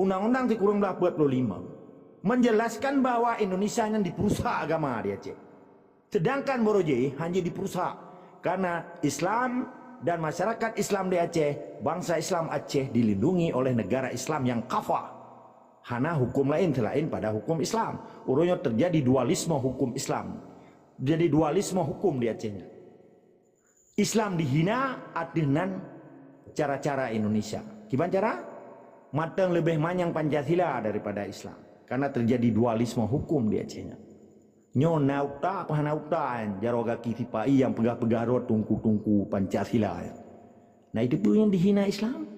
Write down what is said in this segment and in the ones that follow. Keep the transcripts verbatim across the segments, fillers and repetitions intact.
Undang-Undang sikureueng blaih peuet puluh lima menjelaskan bahwa Indonesia nyan dipeurusak agama di Aceh. Sedangkan Borojé hana dipeurusak karena Islam dan masyarakat Islam di Aceh, bangsa Islam Aceh dilindungi oleh negara Islam yang kafah. Hana hukum lain selain pada hukum Islam. Uroe nyoe terjadi dualisme hukum Islam. Jadi dualisme hukum di Aceh nyan. Islam dihina ateueh nan cara-cara Indonesia. Kiban cara? Mantong leubeh manyang Pancasila daripada Islam. Karena terjadi dualisme hukum di Aceh nyan. Nyoe na utak apa hana utak, jaroe gaki sipa-i nyang peugah-peugah rot tungku-tungku Pancasila nyan. Na itu peue nyang dihina Islam?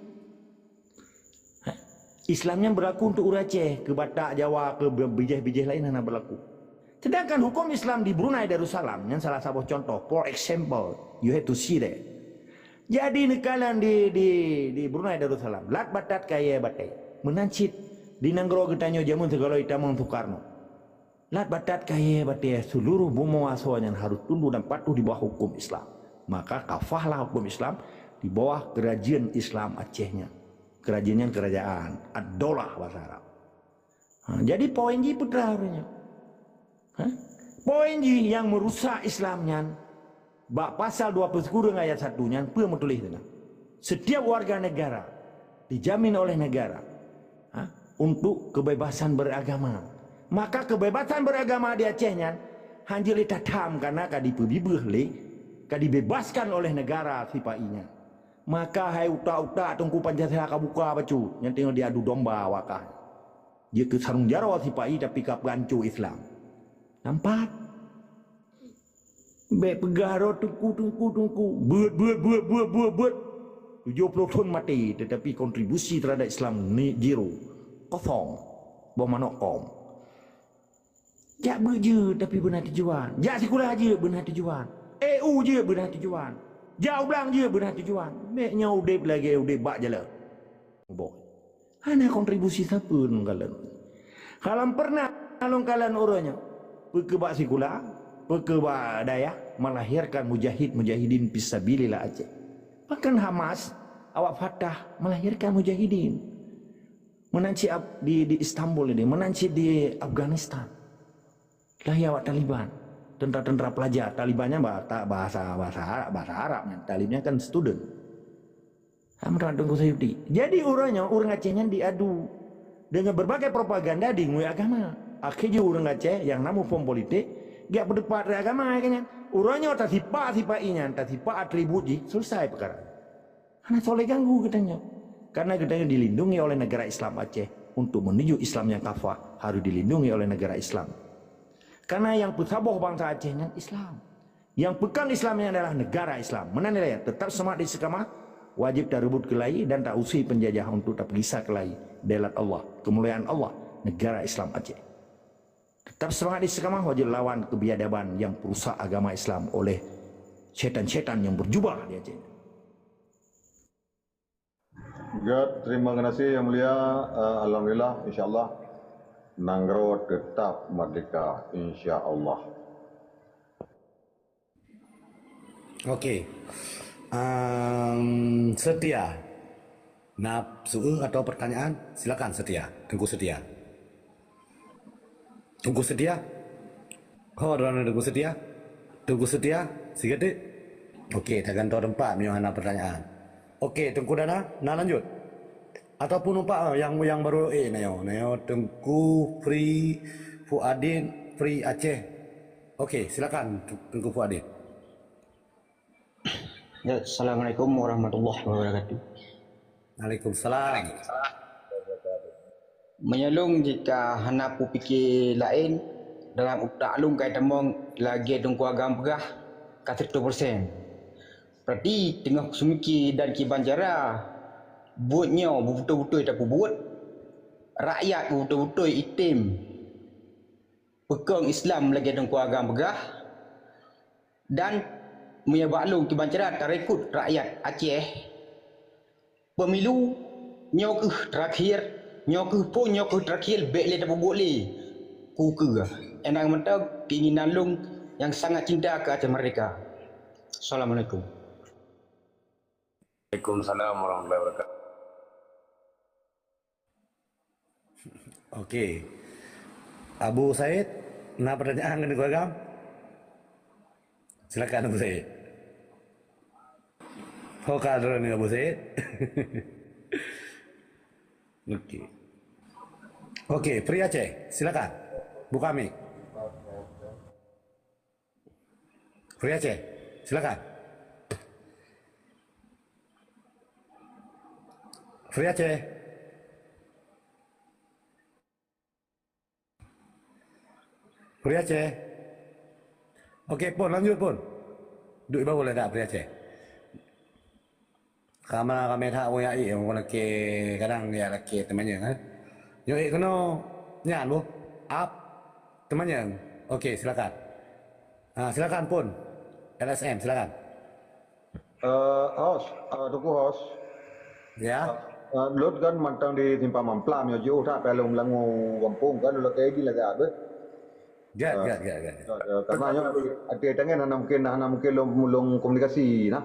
Islam nyan berlaku untuk ureuëng Aceh, keu Batak, Jawa, keu bijéh-bijéh laén hana berlaku. Sedangkan hukum Islam di Brunei Darussalam nyan salah saboh contoh, for example, you have to see there. Jadi neukalon di, di, di Brunei Darussalam, lat batat kayée batée. Meunan cit di nanggroe geutanyoe jameun sigala itamong Soekarno. Lat batat kayée batée seluruh bumoe asoe nyan harus tunduk dan patuh di bawah hukum Islam. Maka kafahlah hukum Islam di bawah kerajaan Islam Aceh nyan. Kerajaan nyan kerajaan, ad-daulah bahasa Arab. Ha, jadi poin jih peue teuma uroe nyoe. Ha? Poin jih nyang meurusak Islam nyan, bak pasal dua puluh sikureueng ayat satu nyan peue meutuléh teuma? Setiap warga negara dijamin oleh negara, ha, untuk kebebasan beragama. Maka kebebasan beragama di Aceh nyan hana lé tatham karena ka dipeubeubaih lé, ka dibebaskan oleh negara sipa-i nyan. Maka hai utak-utak Teungku Pancasila ka buka bacut, nyang teungoh diadu domba awak kah. Jeuet keu sarong jaroe sipa-i tapi ka peuhanco Islam. Nampak? Bék peugah droe teungku, teungku, teungku. Beuet, beuet, beuet, beuet, beuet, beuet. Tujoh ploh thon maté, tetapi kontribusi terhadap Islam ni zero. Kosong. Boh manok kom. Jak beuet jeuet tapi beuna tujuan. Jak sikula jeuet beuna tujuan. E U jeuet beuna tujuan. Jak u blang jeuet beuna tujuan. Bék nyoe udeb lagée udeb bak jalan. Boh. Hana kontribusi sapeue lôn kalon. Kalam pernah lôn kalon uroe nyoe. Peu keu bak sikula, peu keu bak dayah, melahirkan mujahid-mujahidin fisabilillah Aceh. Bahkan Hamas, awak Fatah melahirkan mujahidin. Meunan cit di, di Istanbul ini, meunan cit di Afghanistan. Lahé awak Taliban. Tentara-tentara pelajar. Taliban nyan ba-, ta-, bahasa, bahasa Arab, bahasa Arab nyan. Talib nyan kan student. Amran Teungku Sayuti. Jadi uroe nyoe ureuëng Aceh nyan diadu dengan berbagai propaganda diingui agama. Akhé jih ureuëng Aceh nyang na muphom politik, geujak peuteupat rot agama, kan nyan. Uroe nyoe tasipak-sipak inyan, tasipak atribut jih, selesai peukara. Hana soe lé ganggu geutanyoe. Karena geutanyoe dilindungi oleh negara Islam Aceh. Untuk menuju Islam nyang kafah, harus dilindungi oleh negara Islam. Karena nyang peusaboh bansa Aceh nyan Islam. Nyang peukong Islam nyan adalah negara Islam. Meunan nilai, tetap semangat istiqamah, wajib tareubot keulayi dan tausé penjajah untuk tapeugisa keulayi bela Allah, kemuliaan Allah, negara Islam Aceh. Tetap semangat istiqamah, wajib lawan kebiadaban nyang peurusak agama Islam oleh syaitan-syaitan nyang berjubah di Aceh. Gét, terima kasih yang mulia. Eh, alhamdulillah, insya Allah nanggroe tetap merdeka, insya Allah. Okey. Um, Setia. Na soe atau pertanyaan? Silakan Setia. Teungku Setia. Teungku Setia? Ho, droeneuh Teungku Setia? Teungku Setia? Sigatik? Okey, tagantoe teumpat meunyoe hana pertanyaan. Okey, Teungku Dana, na lanjut? Ataupun umpak, oh, yang, yang baru, eh, nayo, nayo Teungku Free Fuadin, Free Aceh. Okey, silakan Teungku Fuadin. Ya, assalamualaikum warahmatullahi wabarakatuh. Waalaikumsalam. Meunyoe lôn jika hana peupike laén, dalam utak lôn ka itamong lagée Teungku Agam peugah ka sireutoh persen. Berarti teungoh seumike dan kiban cara buet nyoe beubeutôi-beutôi tapeubuet, rakyat beubeutôi-beutôi item peukong Islam lagée Teungku Agam peugah, dan meunyoe bak lôn kiban cara tarekrut rakyat Aceh, pemilu nyoe kheueh terakhir, nyoe kheueh phon, nyoe kheueh terakhir, bék lé tapeubuet lé. Kukeu, enang mantong keinginan lôn nyang sangat cinta keu Aceh Merdeka. Assalamualaikum. Waalaikumsalam warahmatullahi wabarakatuh. Okey. Abu Said, na pertanyaan keu Teungku Agam? Silakan Abu Said. Ho ka droeneuh Abu Said. Okey. Okey, Free Aceh, silakan. Buka mic. Free Aceh, silakan. Free Aceh. Free Aceh. Okey, Pon, lanjut, Pon. Duek bak ulèe dak, Free Aceh. Kama ramé that ureueng jak ék, ureueng lakèe kadang jak lakèe teumanyong, eh. Nyoe ék keunoe nyan boh. Ap teumanyong. Okey, silakan. Ah, silakan Pon. L S M, silakan. Eh, host, eh, Teungku host. Ya. Eh, lôn kan mantong di Simpang Mamplam, nyoe jiôh that pih lôn meulangô gampông kan, lôn lakèe di lagèe beuh. Gèt, gèt, gèt, gèt. Ya, ya, karena nyoe até tangen hana mungkin, hana mungkin lôn, lôn komunikasi nah.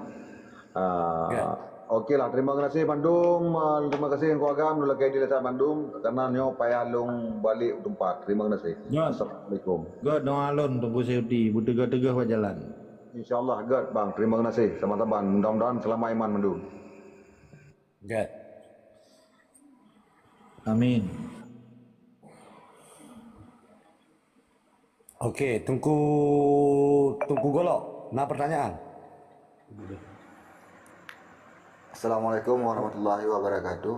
Ah, okey lah, terima kasih mandum, ah, terima kasih Teungku Agam, lôn lakèe di lôn that mandum, karena nyoe payah lôn balek u teumpat. Terima kasih. Nyoe. Assalamualaikum. Gèt, doa lôn Teungku Seuti, beuteugoh-teugoh bak jalan. Insya Allah gèt, Bang. Terima kasih. Sama-sama. Mudah-mudahan seulama iman mandum. Gèt. Amin. Okey, Teungku, Teungku Golok, na pertanyaan? Assalamualaikum warahmatullahi wabarakatuh.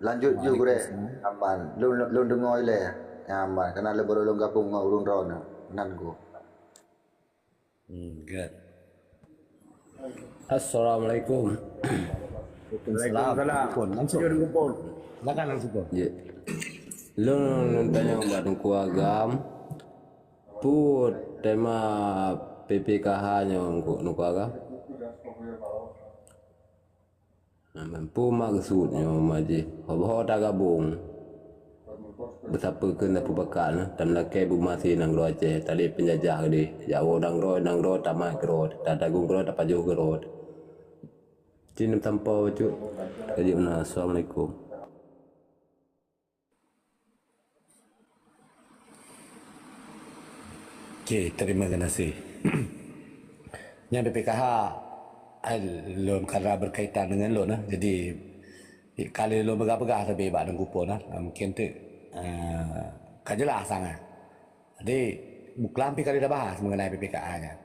Lanjut ju gurèe. Waalaikumsalam. Aman. Lôn, lôn deungö ilèe. Aman. Karena lôn baru lôn gabong ngon ureueng droeneuh. Nan ku. Hmm, good. Assalamualaikum. Waalaikumsalam. Pon, langsung. Silakan langsung, Pon. Ya. Lôn, lôn tanyong bak Teungku Agam. Peue tema P P K H nyoe, Teungku Agam? Peue maksud nyoe, Mak Ji? Ho-, ho tagabong. Beusapeue keu na peubakat na, tameulakèe beumaséh nanggroe Aceh, talé peunjajah keudéh. Jak woe nanggroe, nanggroe tamat keudroe, tadagong keudroe, tapajoh keudroe. Cit neutampa bacut. Ka jeuet meunan. Assalamualaikum. Okey, terima kasih. Nyan P P K H, eh, lôn karena berkaitan dengan lôn, eh. Jadi, kali lôn peugah-peugah tapi bak Teungku Pon, eh. Mungkin tu, eh, ka jelas sangat. Jadi, buklam pi kali dah bahas mengenai P P K H nyan.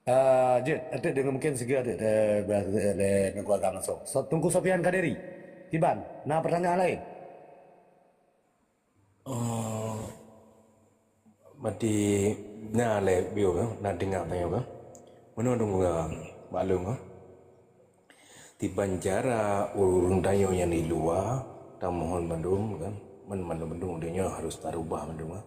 Eh, jeuet, ateueh deungon mungkin sigoe ateueh, eh, bahas, eh, lé Teungku Agam langsung. So, Teungku Sofian Kaderi, kiban, na pertanyaan lain? Oh, berarti na lé biôh, eh, na tinggai tanyoe, eh. Meunoe Teungku Agam, maklum, eh. Kiban cara ureueng tanyoe nyang di luwa, tamohon mandum, kan, man-, mandum, mandum donya harus tarubah mandum, kan.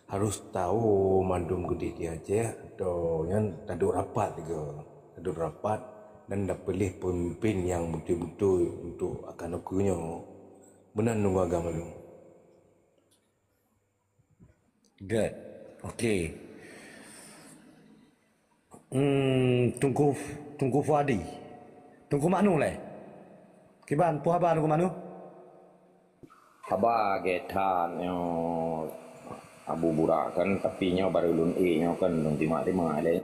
Harus tawoe mandum geudeh di Aceh, atau nyan taduek rapat juga. Taduek rapat dan tapiléh pemimpin nyang beutôi-beutôi untuk akan ukeue nyoe. Meunan Teungku Agam mandum. Good. Okey. Hmm, Teungku, Teungku Fuadi. Teungku Maknu lé. Kiban, peue haba Teungku Maknu? Haba gét that nyoe Abu Burak kan, tapi nyoe baru lôn ék nyoe kan, lôn timak-timak lé.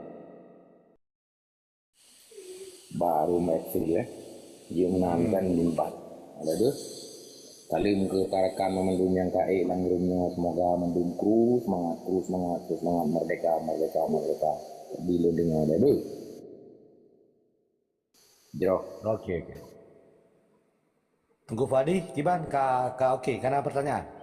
Baru meuaktif, eh. Jeuet meunan kan limpat. Ada deh. Saleuem keu rakan-rakan mandum nyang ka ék lam room nyoe, semoga mandum kru seumangat, kru seumangat, kru seumangat, merdeka, merdeka, merdeka. Di lôn deungoe ada deh. Jroh. Okey, okey. Teungku Fadi, kiban ka, ka okey, ka na pertanyaan?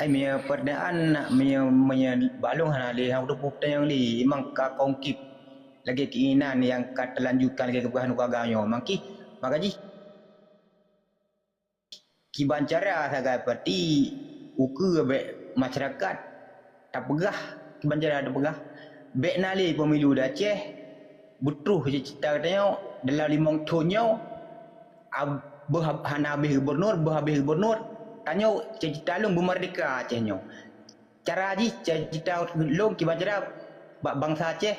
Ai, meunyoe peureunaan, meunyoe, meunyoe bak lôn hana lé, hana kuteupeu peutanyong lé, memang ka konkret lagèe keinginan nyang ka teulanjutkan lagèe geupeugah Teungku Agam nyoe. Memang kih, maka jih kiban cara sagai parti ukeue bèk masyarakat tapeugah, kiban cara tapeugah, bèk na lé pemilu di Aceh, beutroh cita-cita geutanyoe dalam limong thon nyoe, ab-, beuhab-, hana habéh gubernur, beuhabéh gubernur, tanyoe cita-cita lôn beumerdeka Aceh nyoe. Cara jih, cita-cita lôn kiban cara bak bansa Aceh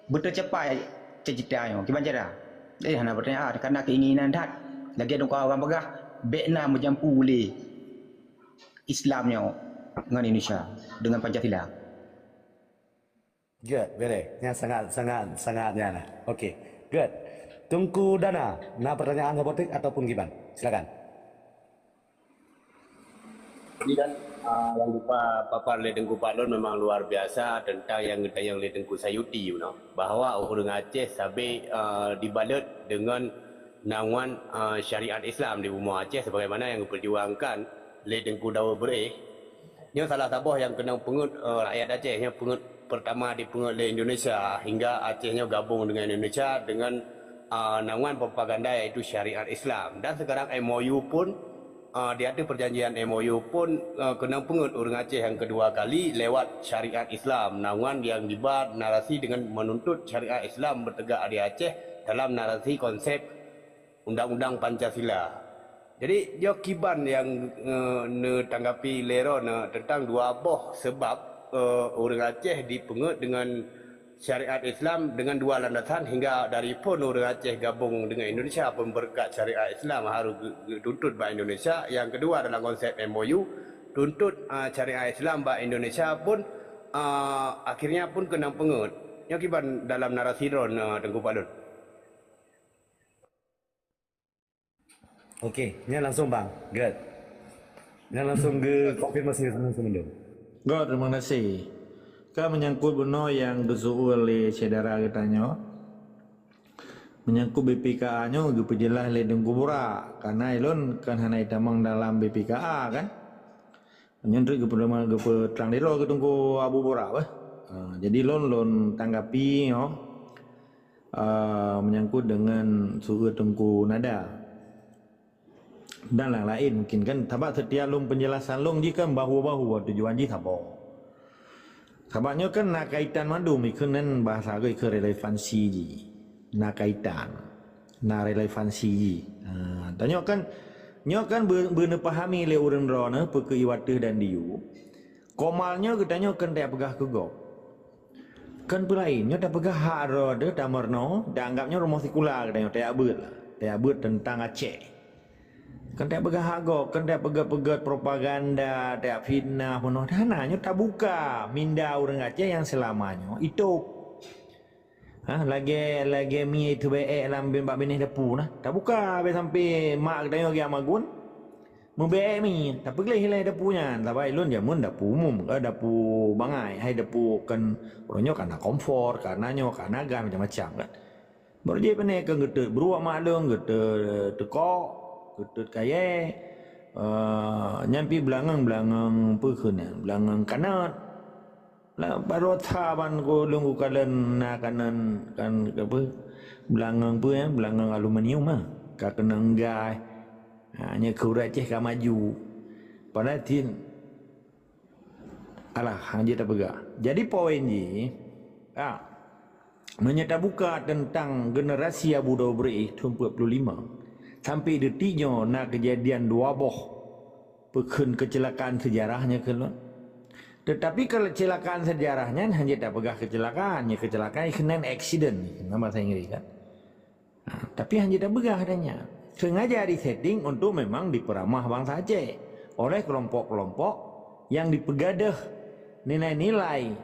beuteucapai cita-cita nyoe, kiban cara. Eh, hana pertanyaan, karena keinginan that. Lagée dong kawan peugah, bék na meujampu lé Islam nyoe ngon Indonesia dengan Pancasila. Good, boleh. Yang sangat, sangat, sangat nyan lah. Okey, good. Tungku Dana, na pertanyaan sabotik ataupun kiban? Silakan. Jadi kan uh, yang lupa papar oleh Tengku Pak Lon memang luar biasa tentang yang ditayang oleh Tengku Sayuti, you know, bahawa ureuëng Aceh sabe uh, dibalut dengan naungan uh, syariat Islam di bumoe Aceh sebagaimana yang diperjuangkan oleh Tengku Daud Bereh. Nyoe salah saboh yang keunong peungeut uh, rakyat Aceh, nyoe peungeut pertama dipeungeut lé Indonesia hingga Aceh nyoe gabung dengan Indonesia dengan uh, naungan propaganda iaitu syariat Islam. Dan sekarang M O U pun uh, di ateueh perjanjian M O U pun uh, keunong peungeut ureuëng Aceh yang kedua kali lewat syariat Islam, naungan yang diba narasi dengan menuntut syariat Islam bertegak di Aceh dalam narasi konsep Undang-Undang Pancasila. Jadi, nyoe kiban nyang uh, neutanggapi lé droeneuh tentang dua boh sebab uh, ureuëng Aceh dipeungeut dengan syariat Islam dengan dua landasan hingga dari pun ureuëng Aceh gabung dengan Indonesia pun berkat syariat Islam harus ge- getuntut bak Indonesia. Yang kedua dalam konsep M O U, tuntut uh, syariat Islam bak Indonesia pun uh, akhirnya pun keunong peungeut. Nyoe kiban dalam narasi droeneuh uh, Tengku Pak Lon. Okey, nyan langsung bang. Good. Nyan langsung ke konfirmasi langsung dulu. Good, terima kasih. Ka menyangkut bunoe yang geuseuul lé syedara geutanyoe. Menyangkut B P K A nyoe geupeujeulaih lé Teungku Burak, karena ilôn kan hana itamong dalam B P K A kan. Nyan treuk geupeuteulama geupeutrang diroe keu Teungku Abu Burak beh. Ha, jadi lôn lôn tanggapi nyoe uh, menyangkut dengan surat Teungku Nada dan lain-lain mungkin kan. Sabab setiap lôn penjelasan lôn jih kan bahwa-bahwa tujuan jih saboh. Sabab nyoe kan na kaitan mandum ikheun nan bahasa ikheun relevansi jih. Na kaitan. Na relevansi jih. Ha, tanyoe kan nyoe kan beuneupahami lé ureuëng droeneuh peue keu iwateuh dan diyu. Komal nyoe geutanyoe keuneuk peugah keu gob. Kon peue laén, nyoe tapeugah hak droe teuh tameurunoe, taanggab nyoe rumoh sikula geutanyoe tajak beuet lah. Tajak beuet teuntang Aceh. Kon tajak peugah hak gob, kon tajak peugét-peugét propaganda, tajak fitnah bunoe. Hana, nyoe tabuka minda ureuëng Aceh nyang seulama nyoe itôb. Ha, lagée lagée mi teubeek lam bak binéh dapu nah. Tabuka bak sampai mak geutanyoe geujak magun. Meubeuet mi, tapeugleh ilée dapu nyan, sabab ilôn jameun dapu umum, eh, dapu bangai, hai dapu kan uroe nyoe kana kompor, kana nyoe, kana gas macam-macam kan. Baru jih pane kan geutot bruek mak lôn, geutot teukok, geutot kayée, uh, nyan pi beulangöng-beulangöng peue kheun nyan, beulangöng kanot. Lah baroe tha ban ku lôn kukalon na kanan kan apa beulangöng peue ya, beulangöng aluminium ah. Ka keunong gas. Ha, nyoe keu ureuëng Aceh ka maju. Padahai tin alah hana jeuet tapeugah. Jadi poin jih, ha, meunyoe tabuka teuntang generasi Abu Daud Brih thon empat puluh lima sampai detik nyoe na keujadian dua boh peukheun keucilakaan seujarah nyoe kheun lôn. Teutapi keucilakaan seujarah nyan hana jeuet tapeugah keucilakaan, nyoe keucilakaan keunan accident, keunan bahasa Inggris kan. Ha, tapi hana jeuet tapeugah dan nyan. Sengaja disetting untuk memang dipeuramah bansa Aceh oleh kelompok-kelompok yang dipeugadeuh nilai-nilai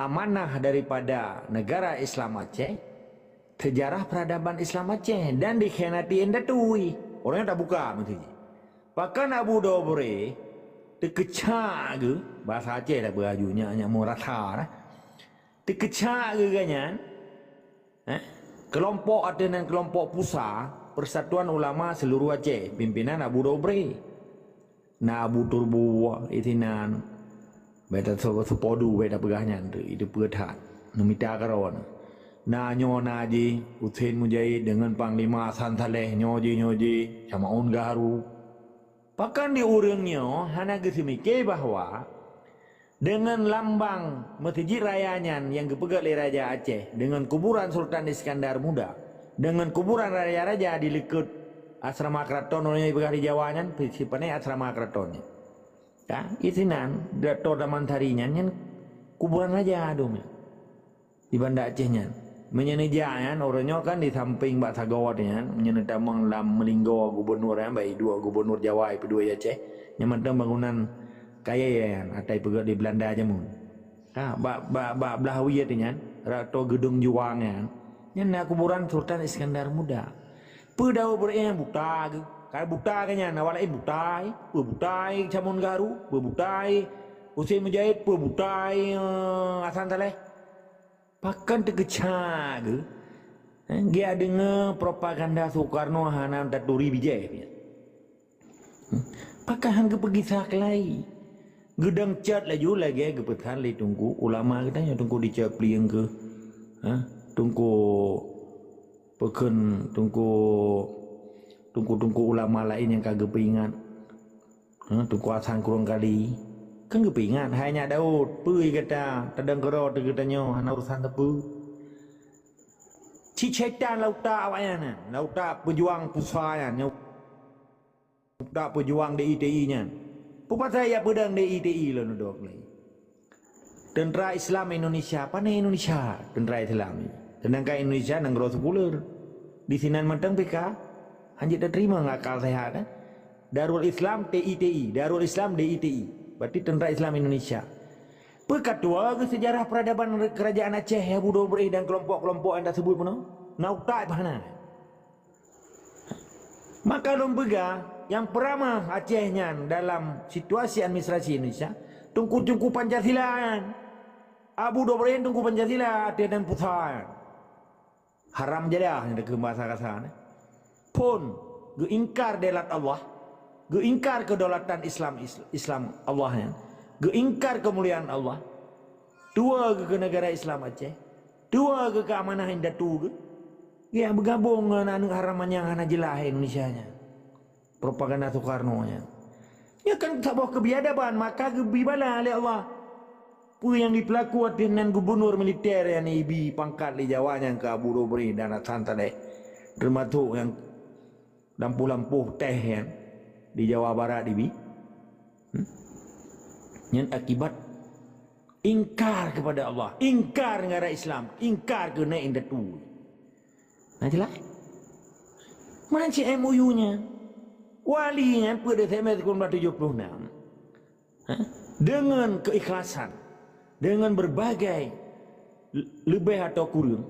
amanah daripada negara Islam Aceh, sejarah peradaban Islam Aceh dan dikhianati indatu. Orang yang tabuka meusti. Pakon Abu Dobore teukeucak geuh, bahasa Aceh dah beuraju nyak nyak meurasa dah. Teukeucak geuh ganyan, eh, kelompok ateueh nan kelompok pusa Persatuan Ulama Seluruh Aceh, pimpinan Abu Dobore. Na Abu Turbu isinan, beta sepodu beta peugah nyan tu, itu peue that. Neumita karoe. Na nyoe na jih Hussein Mujahid dengan Panglima Hasan Saleh nyoe jih nyoe jih, Syamaun Gaharu. Pakon di ureuëng nyoe hana geuseumike bahwa dengan lambang meuseujid raya nyan nyang geupeugét lé Raja Aceh, dengan kuburan Sultan Iskandar Muda, dengan kuburan raja-raja di likot asrama keraton ureuëng nyang ipeugah di Jawa nyan, sipané asrama keraton nyan. Ya, isinan Dato Damansari nyan nyan kuburan raja dum nyan. Di Banda Aceh nyan. Meunyoe neujak nyan, uroe nyoe kan di sampéng bak sagoe nyan, meunyoe neutamong lam meulinggoe gubunur nyan, baik dua gubunur Jawa, ipeudua Aceh, nyan mantong bangunan kayèe nyan, ata ipeugöt di Beulanda jameun. Ha, bak, bak, bak blah wie teuh nyan, rot toe Geudong Juang nyan, nyan na kuburan Sultan Iskandar Muda. Peue Daud Beureu'éh buta geuh? Kai buta geuh nyan, awak laén buta, peue buta Samun Garu, peue buta Husén Mujahid, peue buta, eh, Hasan Saleh. Pakon teukeuca geuh? Eh, geujak deungoe propaganda Soekarno hana taturi bijéh. Pakon han geupeugisa keulai? Geudong cot laju lagèe geupeusan lé teungku ulama geutanyoe, teungku di Cot Plieng keuh. Ha? Teungku peukon teungku, teungku-teungku ulama laén nyang ka geupeuingat. Ha, Teungku Hasan Krueng Kali. Kan geupeuingat, hai nyak Daud, peue gata tadong keudroe teuh geutanyoe hana urosan sapeue. Cit syaitan lam utak awaknyan nyan, lam utak peujuang pusa nyan, lam utak peujuang D I T I nyan. Peue pasai jak peudong D I T I lôn duek lé? Teuntra Islam Indonesia, pane Indonesia teuntra Islam nyan? Seudangkan Indonesia nanggroe sekuler. Di sinan mantong P K K, hanjeuet tateurimong akal sehat, eh? Darul Islam T I T I, Darul Islam D I T I. Berarti Teuntra Islam Indonesia. Peue ka tuwoe geuh seujarah peradaban Kerajaan Aceh, Abu Dobreh dan kelompok-kelompok nyang taseubut bunoe? Na utak pah na. Maka lôn peugah, nyang peuramah Aceh nyan dalam situasi administrasi Indonesia, Teungku-teungku Pancasila nyan. Abu Dobreh Teungku Pancasila, ateueh dan pusa nyan. Haram jadah nyang takheun bahasa kasa nyan. Phon geuingkar daulat Allah, geuingkar kedaulatan Islam, Is-, Islam Allah nyan, geuingkar keumuliaan Allah, tuwoe geuh keu negara Islam Aceh, tuwoe geuh keu amanah indatu geuh, geujak beugabong ngon aneuk haram nyang hana jeulaih Indonesia nyan. Propaganda Soekarno nyan. Nyan kan saboh keubiadaban, maka geubri bala lé Allah. Peue nyang jipeulaku ateueh nan gubunur militer nyang ibi pangkat lé Jawa nyan keu Abu Dobreh dan Hasan Saleh, teumasok nyang lampôh-lampôh teh nyan di Jawa Barat ibi. Hmm? Nyan akibat ingkar kepada Allah, ingkar negara Islam, ingkar keu nèk indatu. Na jeulaih? Meunan cit M O U nyan. Wali nyan peuet Desember sikureueng blah tujoh ploh nam. Ha? Deungon keikhlasan, deungon berbagai leubeh atawa kureueng,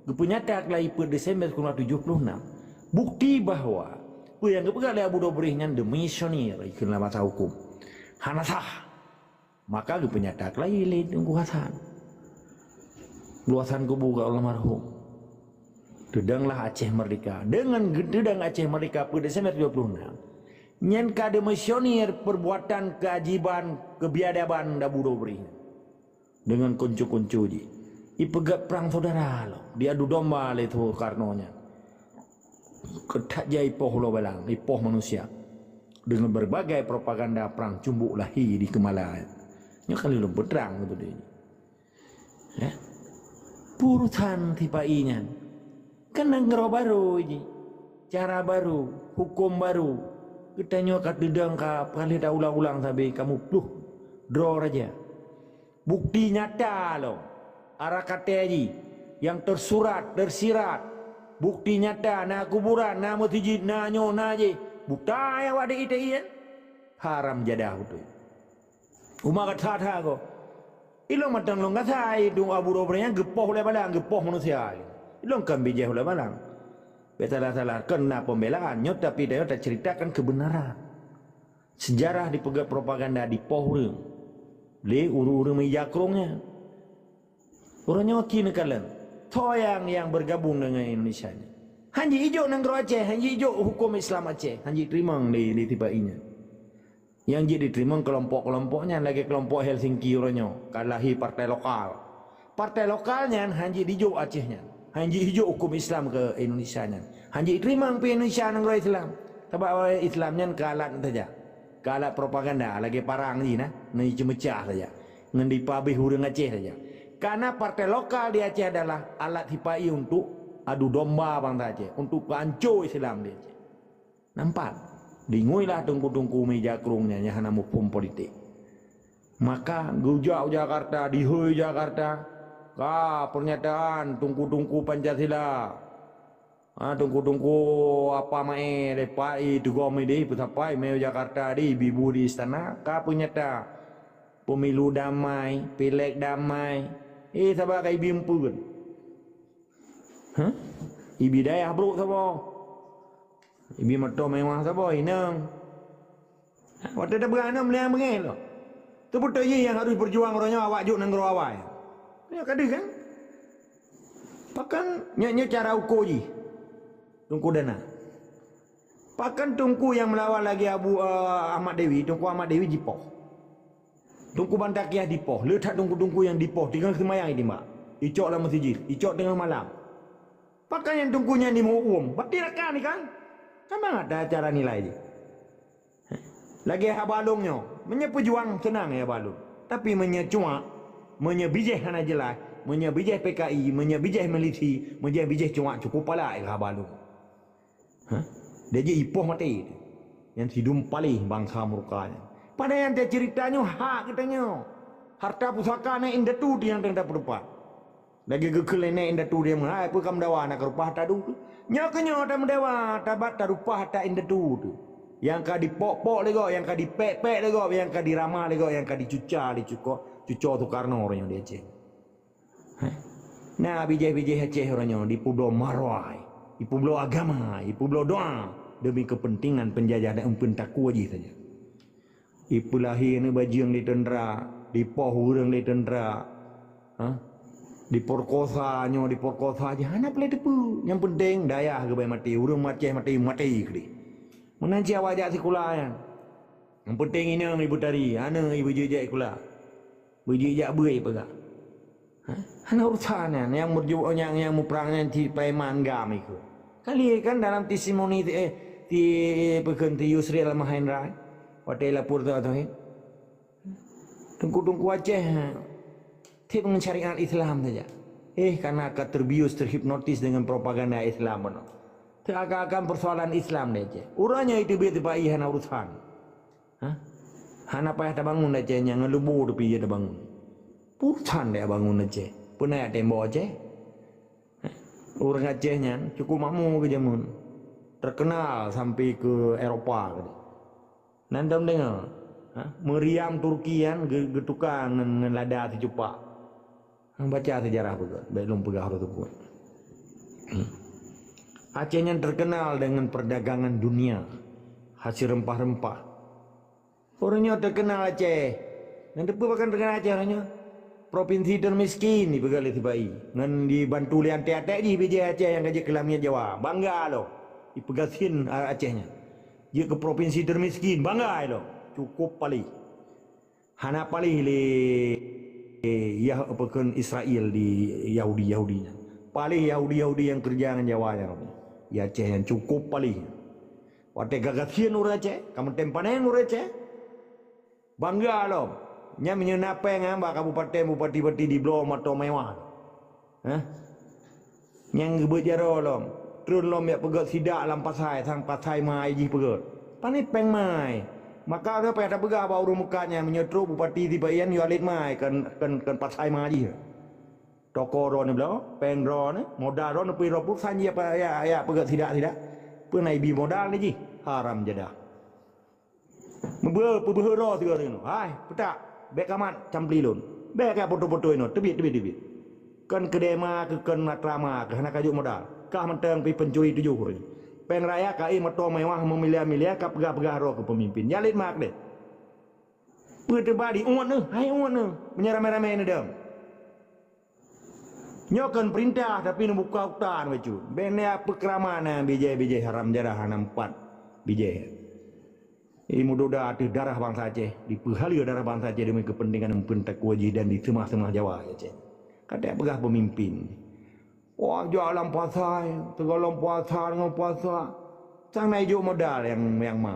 geupeunyata keulai peuet Desember sikureueng blah tujoh ploh nam. Bukti bahwa peue nyang geupeugah lé Abu Dobreh nyan demisionir dikeue lam masa huköm. Hana sah. Maka geupeunyata keulai lé Teungku Hasan. Luasan kubu keu almarhum. Teudanglah Aceh Merdeka. Deungon geuteudang Aceh Merdeka peuet Desember tujoh ploh nam, nyan ka demisionir perbuatan keajiban, keubiadaban Abu Dobreh deungon kuncu-kuncu jih. Ipeugét prang saudara lom, diadu domba lé Soekarno nyan. Keutat jai ipoh uloe balang, ipoh manusia. Deungon berbagai propaganda prang cumbok lahé di Keumala. Nyoe ka lheueh lôn peutrang beutôi. Ya. Purusan sipa-i nyan. Kan nanggroe barô jih. Cara barô, huköm barô. Geutanyoe ka teudong ka paléh ta ulang-ulang sabe kamoe pluh droe raja. Bukti nyata lom. Ara katée jih nyang teusurat, teusirat. Bukti nyata na kuburan, na meuseujid, na nyoe, na jih. Buta awak di I T I nyan. Haram jadah beutôi. Uma gata that-that ko. Ilong mantong lôn gasa, i dong Abu Dobreh nyan geupoh ulée balang, geupoh manusia. Ilong kan bijéh ulée balang. Bèk salah-salah, kon na pembelaan. Nyoe tapi tanyoe taceritakan kebenaran. Sejarah dipeugét propaganda dipoh ureuëng lé ureuëng-ureuëng meuija krong nyan. Uroe nyoe ki neukalon, soe nyang, nyang bergabung deungon Indonesia nyoe? Hanjeuet ijok nanggroe Aceh, hanjeuet ijok huköm Islam Aceh, hanjeuet teurimong lé, lé sipa-i nyan. Nyang jeuet jiteurimong keulompok-keulompok nyan lagée keulompok Helsinki uroe nyoe, ka lahé partai lokal. Partai lokal nyan hanjeuet dijok Aceh nyan, hanjeuet ijok huköm Islam keu Indonesia nyan, hanjeuet jiteurimong pih Indonesia nanggroe Islam. Sabab awai Islam nyan keu alat saja, keu alat propaganda lagée parang jih na, ngon jiceumeucah saja, ngon jipeuhabéh ureuëng Aceh saja. Karena partai lokal di Aceh adalah alat sipa-i untuk adu domba bansa Aceh, untuk peuhanco Islam di Aceh. Nampak? Deungoe lah teungku-teungku meuija krong nyan nyang hana muphom politik. Maka geujak u Jakarta, dihôi Jakarta, Ka pernyataan tungku-tungku Pancasila. Ha, tungku-tungku apa mae lepak i teugom ideh peusapai mé Jakarta di bibu di istana ka peunyata pemilu damai, pileg damai. Eh, saban ka ibi empeuen. Ha? Ibi dayah brok saboh. Ibi moto mewah saboh inong. Watée tapeugah aneuk meunang beungéh lom. Teupeuteu jih nyang harus berjuang uroe nyoe awak jok nanggroe awai. Nyoe ka deuh kan? Pakon nyoe, nyoe cara uko jih. Tungku Dana. Pakon tungku nyang meulawan lagée Abu, eh, Ahmad Dewi, Tungku Ahmad Dewi jipoh. Tungku Bantakiah dipoh, le that tungku-tungku nyang dipoh, teungoh seumayang itimbak. Icok lam meuseujid, icok teungoh malam. Pakon nyang tungku nyan dimuuem, berarti rakan ni kan? Kan mangat cara nilai jih. Lagée haba lôn nyoe, meunyoe peujuang seunang ya haba lôn. Tapi meunyoe cuak, meunyoe bijéh hana jeulaih, meunyoe bijéh P K I, meunyoe bijéh milisi, meunyoe bijéh cuak cukup palai haba lôn. Ha? Dia jih ipoh maté. Nyang sidum paléh bansa murka nyan. Padahai nyang taceurita nyoe hak geutanyoe. Harta pusaka nyan indatu nyang teungoh tapeurupat. Lagée geukheun lé nèk indatu dia meuhai peue ka meudawa na keurupah tadu. Nyoe keu nyoe tameudawa tabat tarupah ta indatu tu. Nyang ka dipok-pok lé gob, nyang ka dipek-pek lé gob, nyang ka dirama lé gob, nyang ka dicuca lé cuko, cuco Soekarno uroe nyoe di Aceh. Heh. Na bijéh-bijéh Aceh uroe nyoe dipeubloe marwah, dipeubloe agama, dipeubloe doa demi kepentingan penjajah dan eumpeuen takue jih saja. Ipeulahé aneuk bajeueng lé teuntra, dipoh ureuëng lé teuntra, ha? Diperkosa nyoe, diperkosa jih, hana peulai teupeu. Nyang penting dayah geubai maté, ureuëng Aceh maté, maté keudeh. Meunan cit awak jak sikula nyan. Nyang penting inong ibeutari, aneuk ibeujeuet jak sikula. Beujeuet jak beuet peugah. Ha? Hana urusan nyan, nyang meureuju-, nyang, nyang muprang nyan cit preman GAM ikeu. Kali kan dalam testimoni, eh, ti, peukheun ti Yusril Mahendra, watée lapor tu, tu, eh. Teungku-teungku Aceh, ha, tiep ngon syariat Islam saja. Eh, karena ka terbius, terhipnotis dengan propaganda Islam bunoe. Teuakan-akan persoalan Islam di Aceh. Uroe nyoe iteubiet tipai hana urusan. Ha? Hana payah tabangun Aceh nyan, ngon lubo teupie tabangun. Pue urusan deh bangun Aceh. Peue na jak tembok Aceh? Ha? Ureuëng Aceh nyan cukup makmu keu jameun. Terkenal sampai ke Eropa keudeh. Nan dom deungoe, ha? Meriam Turki nyan ge-, geutuka ngon, ngon lada sicupak. Hang baca sejarah beugöt, bék lôn peugah rot teupeu. Aceh nyan terkenal dengan perdagangan dunia, hasil rempah-rempah. Ureuëng nyoe terkenal Aceh. Ngon teupeu pakon terkenal Aceh ureuëng nyoe? Provinsi termiskin dipeugah lé sibai. Ngon dibantu lé até-até jih bijéh Aceh nyang ka jeuet keu lamiet Jawa. Bangga lom. Ipeugah sien Aceh nyan. Jeuet keu provinsi termiskin, bangga lom. Cukup paléh. Hana paléh lé Yah-, apa kheun Israel di Yahudi-Yahudi nyan. Paléh Yahudi-Yahudi nyang keureuja ngon Jawa nyan. Di Aceh nyan cukup paléh. Watée ka gasien ureuëng Aceh, ka meutem paneng ureuëng Aceh. Bangga lom. Nyan meunyoe na péng nyan bak kabupaten, bupati-bupati dibloe moto mewah. Hah? Nyang geubeuet jaroe lom, treun lom jak peugöt sidak lam pasai, sang pasai mai jih peugöt. Pane péng mai. Maka ureuëng payah tapeugah bak ureuëng meukat nyan meunyoe trok bupati sibagian yue alet mai kon, kon, kon pasai mai jih. Toko droeneuh bloe, péng droeneuh, modal droeneuh pih droe pun san jih apa ya, ya peugöt sidak-sidak. Peue na ibi modal ni jih? Haram jadah. Meubeuet peubeuet roh sigoe nyoe. Hai, peutak, bék kamat campli lôn. Bék ka foto-foto inoe, teubiet, teubiet, teubiet. Kon keudée ma keu kon atra ma keu hana kajok modal. Kah mantong pih pencuri tujoh ureuëng. Péng raya ka éh moto mewah meumiliar-miliar ka peugah-peugah roh keu peumimpin. Nyan lét ma keudeh. Peue teuba di uet neuh, hai uet neuh, meunyoe ramé-ramé neudong. Nyoe kon peurintah, tapi neubuka utan bacut. Bék na peukeuraman na bijéh-bijéh haram jadah hana meupat bijéh. Imudoda ateueh darah bansa Aceh, dipeuhaleue darah bansa Aceh demi keupeuntengan eumpeuen takue jih dan diseumah-seumah Jawa Aceh. Ka teupeugah peumimpin. Wah, jak lam pasai, sigohlom puasa deungon puasa. Sang na ijok modal nyang, nyang ma.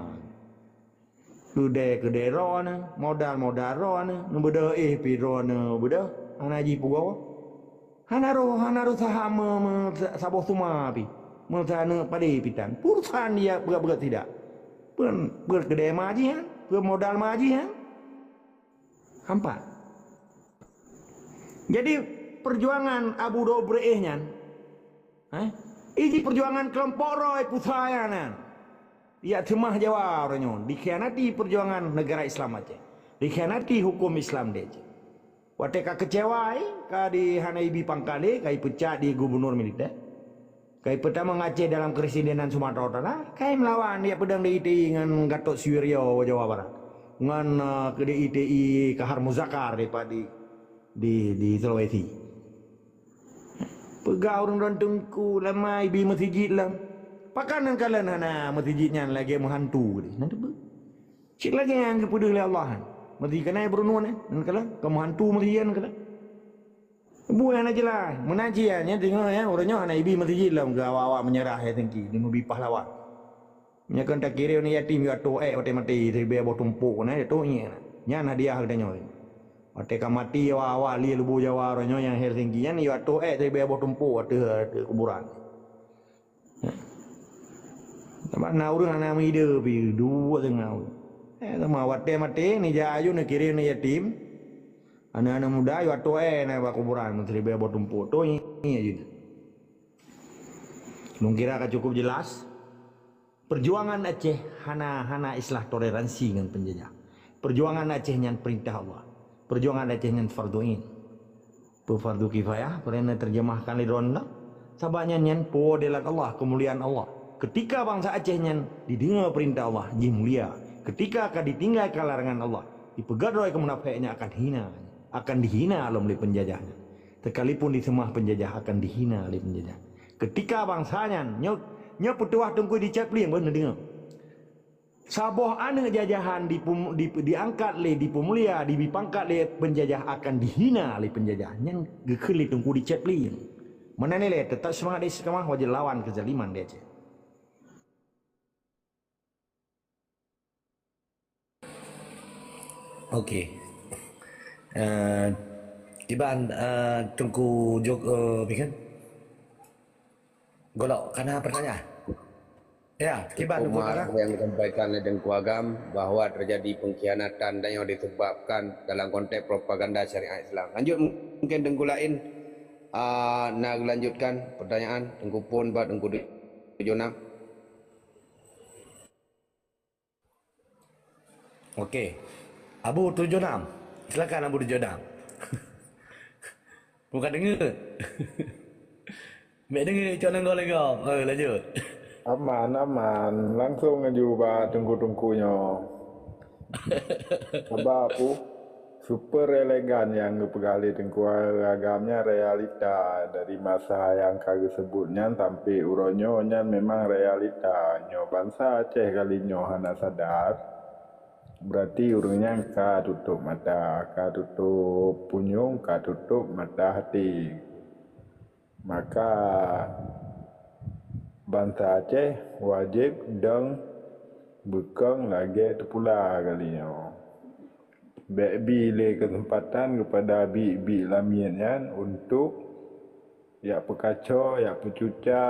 Keudée-keudée droeneuh, modal-modal droeneuh, neubeudôh éh pih droeneuh beudôh, hana jipeugoe. Hana roh, hana roh saha me-, me-, saboh teuma pih, meusaneuk padé pih tan. Pue urusan dia peugah-peugah sidak. Peue, peue keudée ma jih nyan, peue modal ma jih nyan. Hampat. Jadi, perjuangan Abu Dawud Beureu'éh nyan, eh, iji perjuangan keulompok roh pusaya nyan. Yak teumah Jawa uroe nyoe dikhianati perjuangan negara Islam Aceh, dikhianati hukum Islam di Aceh. Watée ka keucewa, eh, ka di hana ibi pangkat lé, ka ipeucat di gubunur militer. Ka ipeutamong Aceh dalam keresidenan Sumatera Utara, ka imeulawan yak peudong di I T I ngon Gatot Suwiryo Jawa Barat. Ngon, eh, ke di I T I Kahar Muzakar di, di, di Sulawesi. Peugah ureuëng droen teungku lama ibi meuseujid lom. Pakon nan kalon hana meuseujid nyan lagée meuhantu tadi. Nan teupeu. Cit lagée nyang geupeudeuh lé Allah nyan. Meuseujid keunan beureunuan, eh. Nan kalon ka meuhantu meuseujid nyan kalon. Buet hana jeulaih. Meunan cit nyan, nyan teungoh nyan, ureuëng nyoe hana ibi meuseujid lom keu awak-awak meunyeurah ya tengki, di meubi pahlawan. Meunyoe kon takirém aneuk yatim, yue atoe ék watée maté, siribée boh tumpok na, atoe nyang na. Nyan hadiah geutanyoe. Watée ka maté awak-awak li lubu Jawa uroe nyoe nyang Helsinki nyan, yue atoe ék siribée boh tumpok ateueh, ateueh kuburan. Sabab na ureuëng hana meuide pi dua teungoh. Eh, sama watée maté, nija ayue neukirém aneuk yatim. Aneuk-aneuk muda yue atoe ék na bak kuburan, meusiribée boh tumpok. Toh nyan. Lôn kira ka cukup jeulaih. Perjuangan Aceh hana, hana istilah toleransi ngon peunjajah. Perjuangan Aceh nyan peurintah Allah. Perjuangan Aceh nyan fardhu ain. Peu fardhu kifayah, peue neuteurjeumahkan lé droeneuh. Sabab nyan, nyan po dilat Allah, keumuliaan Allah. Keutika bansa Aceh nyan dideungoe peurintah Allah, jih mulia. Keutika ka ditinggai ka larangan Allah, jipeugét droe keu munafék nyan akan hina, akan dihina lom lé peunjajah nyan. Teukalipun diseumah peunjajah akan dihina lé peunjajah. Keutika bansa nyan, nyoe, nyoe peutuwah teungku di Cot Plieng, beuh neudeungoe. Saboh aneuk jajahan dipum-, di, diangkat lé, dipeumulia, dibi pangkat lé peunjajah akan dihina lé peunjajah. Nyan geukheun lé teungku di Cot Plieng. Meunan ilée, teutap seumangat di Istiqamah, wajib lawan keuzaliman di Aceh. Okey. Eh, kiban, eh, Teungku Jok, eh, Mikan? Golok, kana pertanyaan? Ya, kiban Teungku Umar Tara? Yang disampaikan oleh Teungku Agam bahwa terjadi pengkhianatan dan yang disebabkan dalam konteks propaganda syariat Islam. Lanjut mungkin Teungku lain, ah, nak lanjutkan pertanyaan Teungku Pun bak Teungku Tujuh Enam. Okey. Abu Tujuh Enam. Silakan Abu Tujuh Enam. Bukan dengar. Mek dengar cok nengok lagi. Oh, lanjut. Aman, aman. Langsung aju bak tungku-tungku nyoe. Sabab apa? Super elegan nyang geupeugah lé Teungku Agam nyan realita dari masa nyang ka geuseubut nyan sampai uroe nyoe nyan memang realita. Nyoe bansa Aceh kali nyoe hana sadar, berarti ureuëng nyan ka tutup mata, ka tutup punyueng, ka tutup mata hati. Maka bansa Aceh wajéb dong beukong lagée teupula kali nyoe. Bék bi lé keuseumpatan keupada biek-biek lamiet nyan untuk jak peukaco, jak peucuca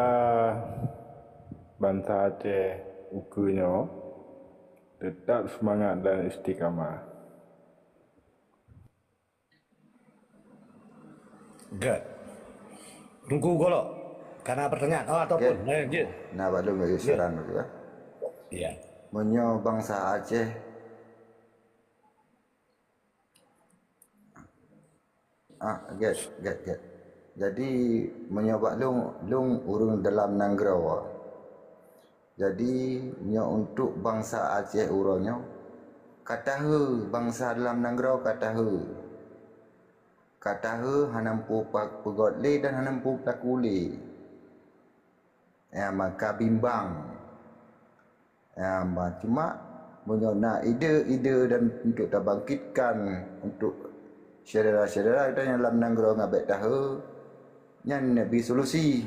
bansa Aceh ukeue nyoe. Teutap seumangat dan istiqamah. Gét. Teungku Golok, kana pertanyaan? Oh, ataupun, Gét. Eh, jeuet. Na bak lôn bagi Jeuet. Saran dulu, ya. Ya. Meunyoe bansa Aceh, ah, gét, gét, gét. Jadi, meunyoe bak lôn, lôn ureuëng dalam nanggroe. Jadi, nyoe untuk bansa Aceh uroe nyoe, ka tahe bansa dalam nanggroe ka tahe. Ka tahe hana meupeue pa-, peugét lé dan hana meupeue peulaku lé. Ya, maka bimbang. Ya, ma-, cuma meunyoe na ide-ide dan untuk tabangkitkan untuk syedara-syedara kita nyang lam nanggroe ngon bék tahe, nyan neubi solusi.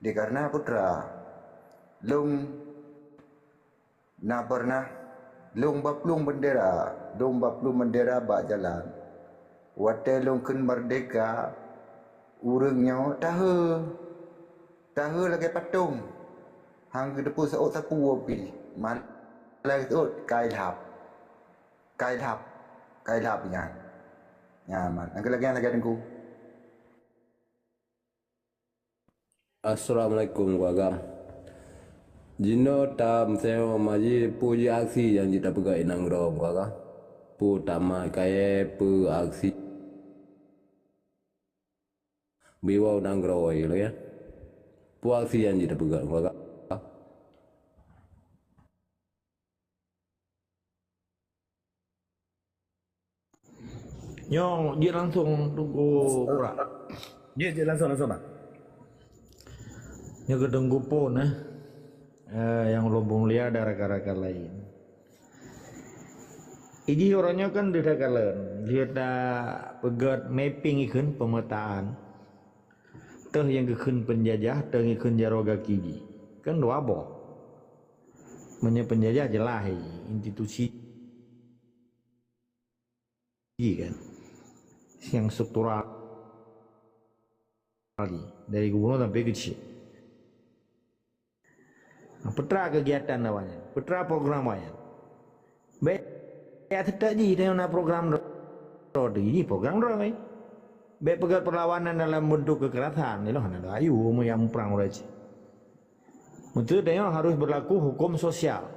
Dikareuna putra, lôn na pernah lôn baplueng bendera, lôn baplueng bendera bak jalan. Watée lôn kheun merdeka, ureuëng nyoe tahe, tahe lagée patong. Hang geuteupeue seuôt sapeue pih, malah geuseuôt kai lhab. Kai lhab, kai lhab nyan. Nyan, man. Nyang keu lagée nyan lagée Teungku. Assalamualaikum keluarga. Jinoe tameuseue maji peue ji aksi nyang jitapeugah inong keudroe keluarga. Peue tamat kayée peue aksi. Biwa inong keudroe lagée. Peue aksi nyang jitapeugah keluarga. Nyoe jeuet langsung Teungku Pura. Jeuet, jeuet langsung, langsung, Bang. Nyoe keu Teungku Pon, eh. Eh, nyang ulôn peumulia dan rakan-rakan laén. Ijih uroe nyoe kan deuh takalon, deuh tapeugét mapping ikheun pemetaan. Teuh nyang geukheun peunjajah, teuh nyang geukheun jaroe gaki jih. Kan dua boh. Meunyoe peunjajah jeulaih institusi kan. Nyang struktural dari gubernur sampai keuchik. Nah, peue teuma kegiatan awaknyan, peue teuma program awaknyan. Bék, bék seutôt jih tanyoe na program droe, droe jih program droe. Bék peugét perlawanan dalam bentuk kekerasan, ilôn hana lagée ayue meunyoe muprang uroe jih. Meuseuti tanyoe harus berlaku hukum sosial.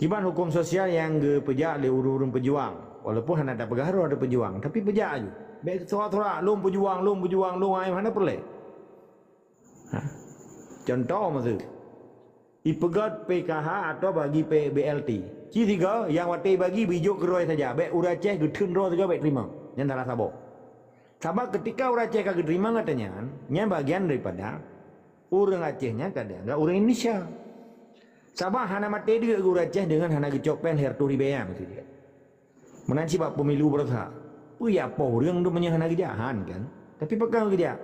Kiban hukum sosial nyang geupeujak lé ureuëng-ureuëng peujuang, walaupun hana tapeugah droe peujuang, tapi peujak aju. Bék surak-surak, "Lôn peujuang, lôn peujuang, lôn," ai hana peureulée. Ha. Contoh meuseuti, ipeugét P K H atau bagi P B L T. Ci sigoe nyang watée bagi bijok keudroe saja, bék ureuëng Aceh geutheun droe sigoe bék teurimong. Nyan salah saboh. Sabab ketika ureuëng Aceh ka geuteurimong gata nyan, nyan bagian daripada ureuëng Aceh nyan ka dianggap ureuëng Indonesia. Sabab hana maté deuk ureuëng Aceh deungon hana geucok péng lhèe reutôh ribèe nyan, maksud jih. Meunan cit bak pemilu beurasa. Peue ya poh ureuëng tu meunyoe hana geujak? Han kan? Tapi pakon geujak?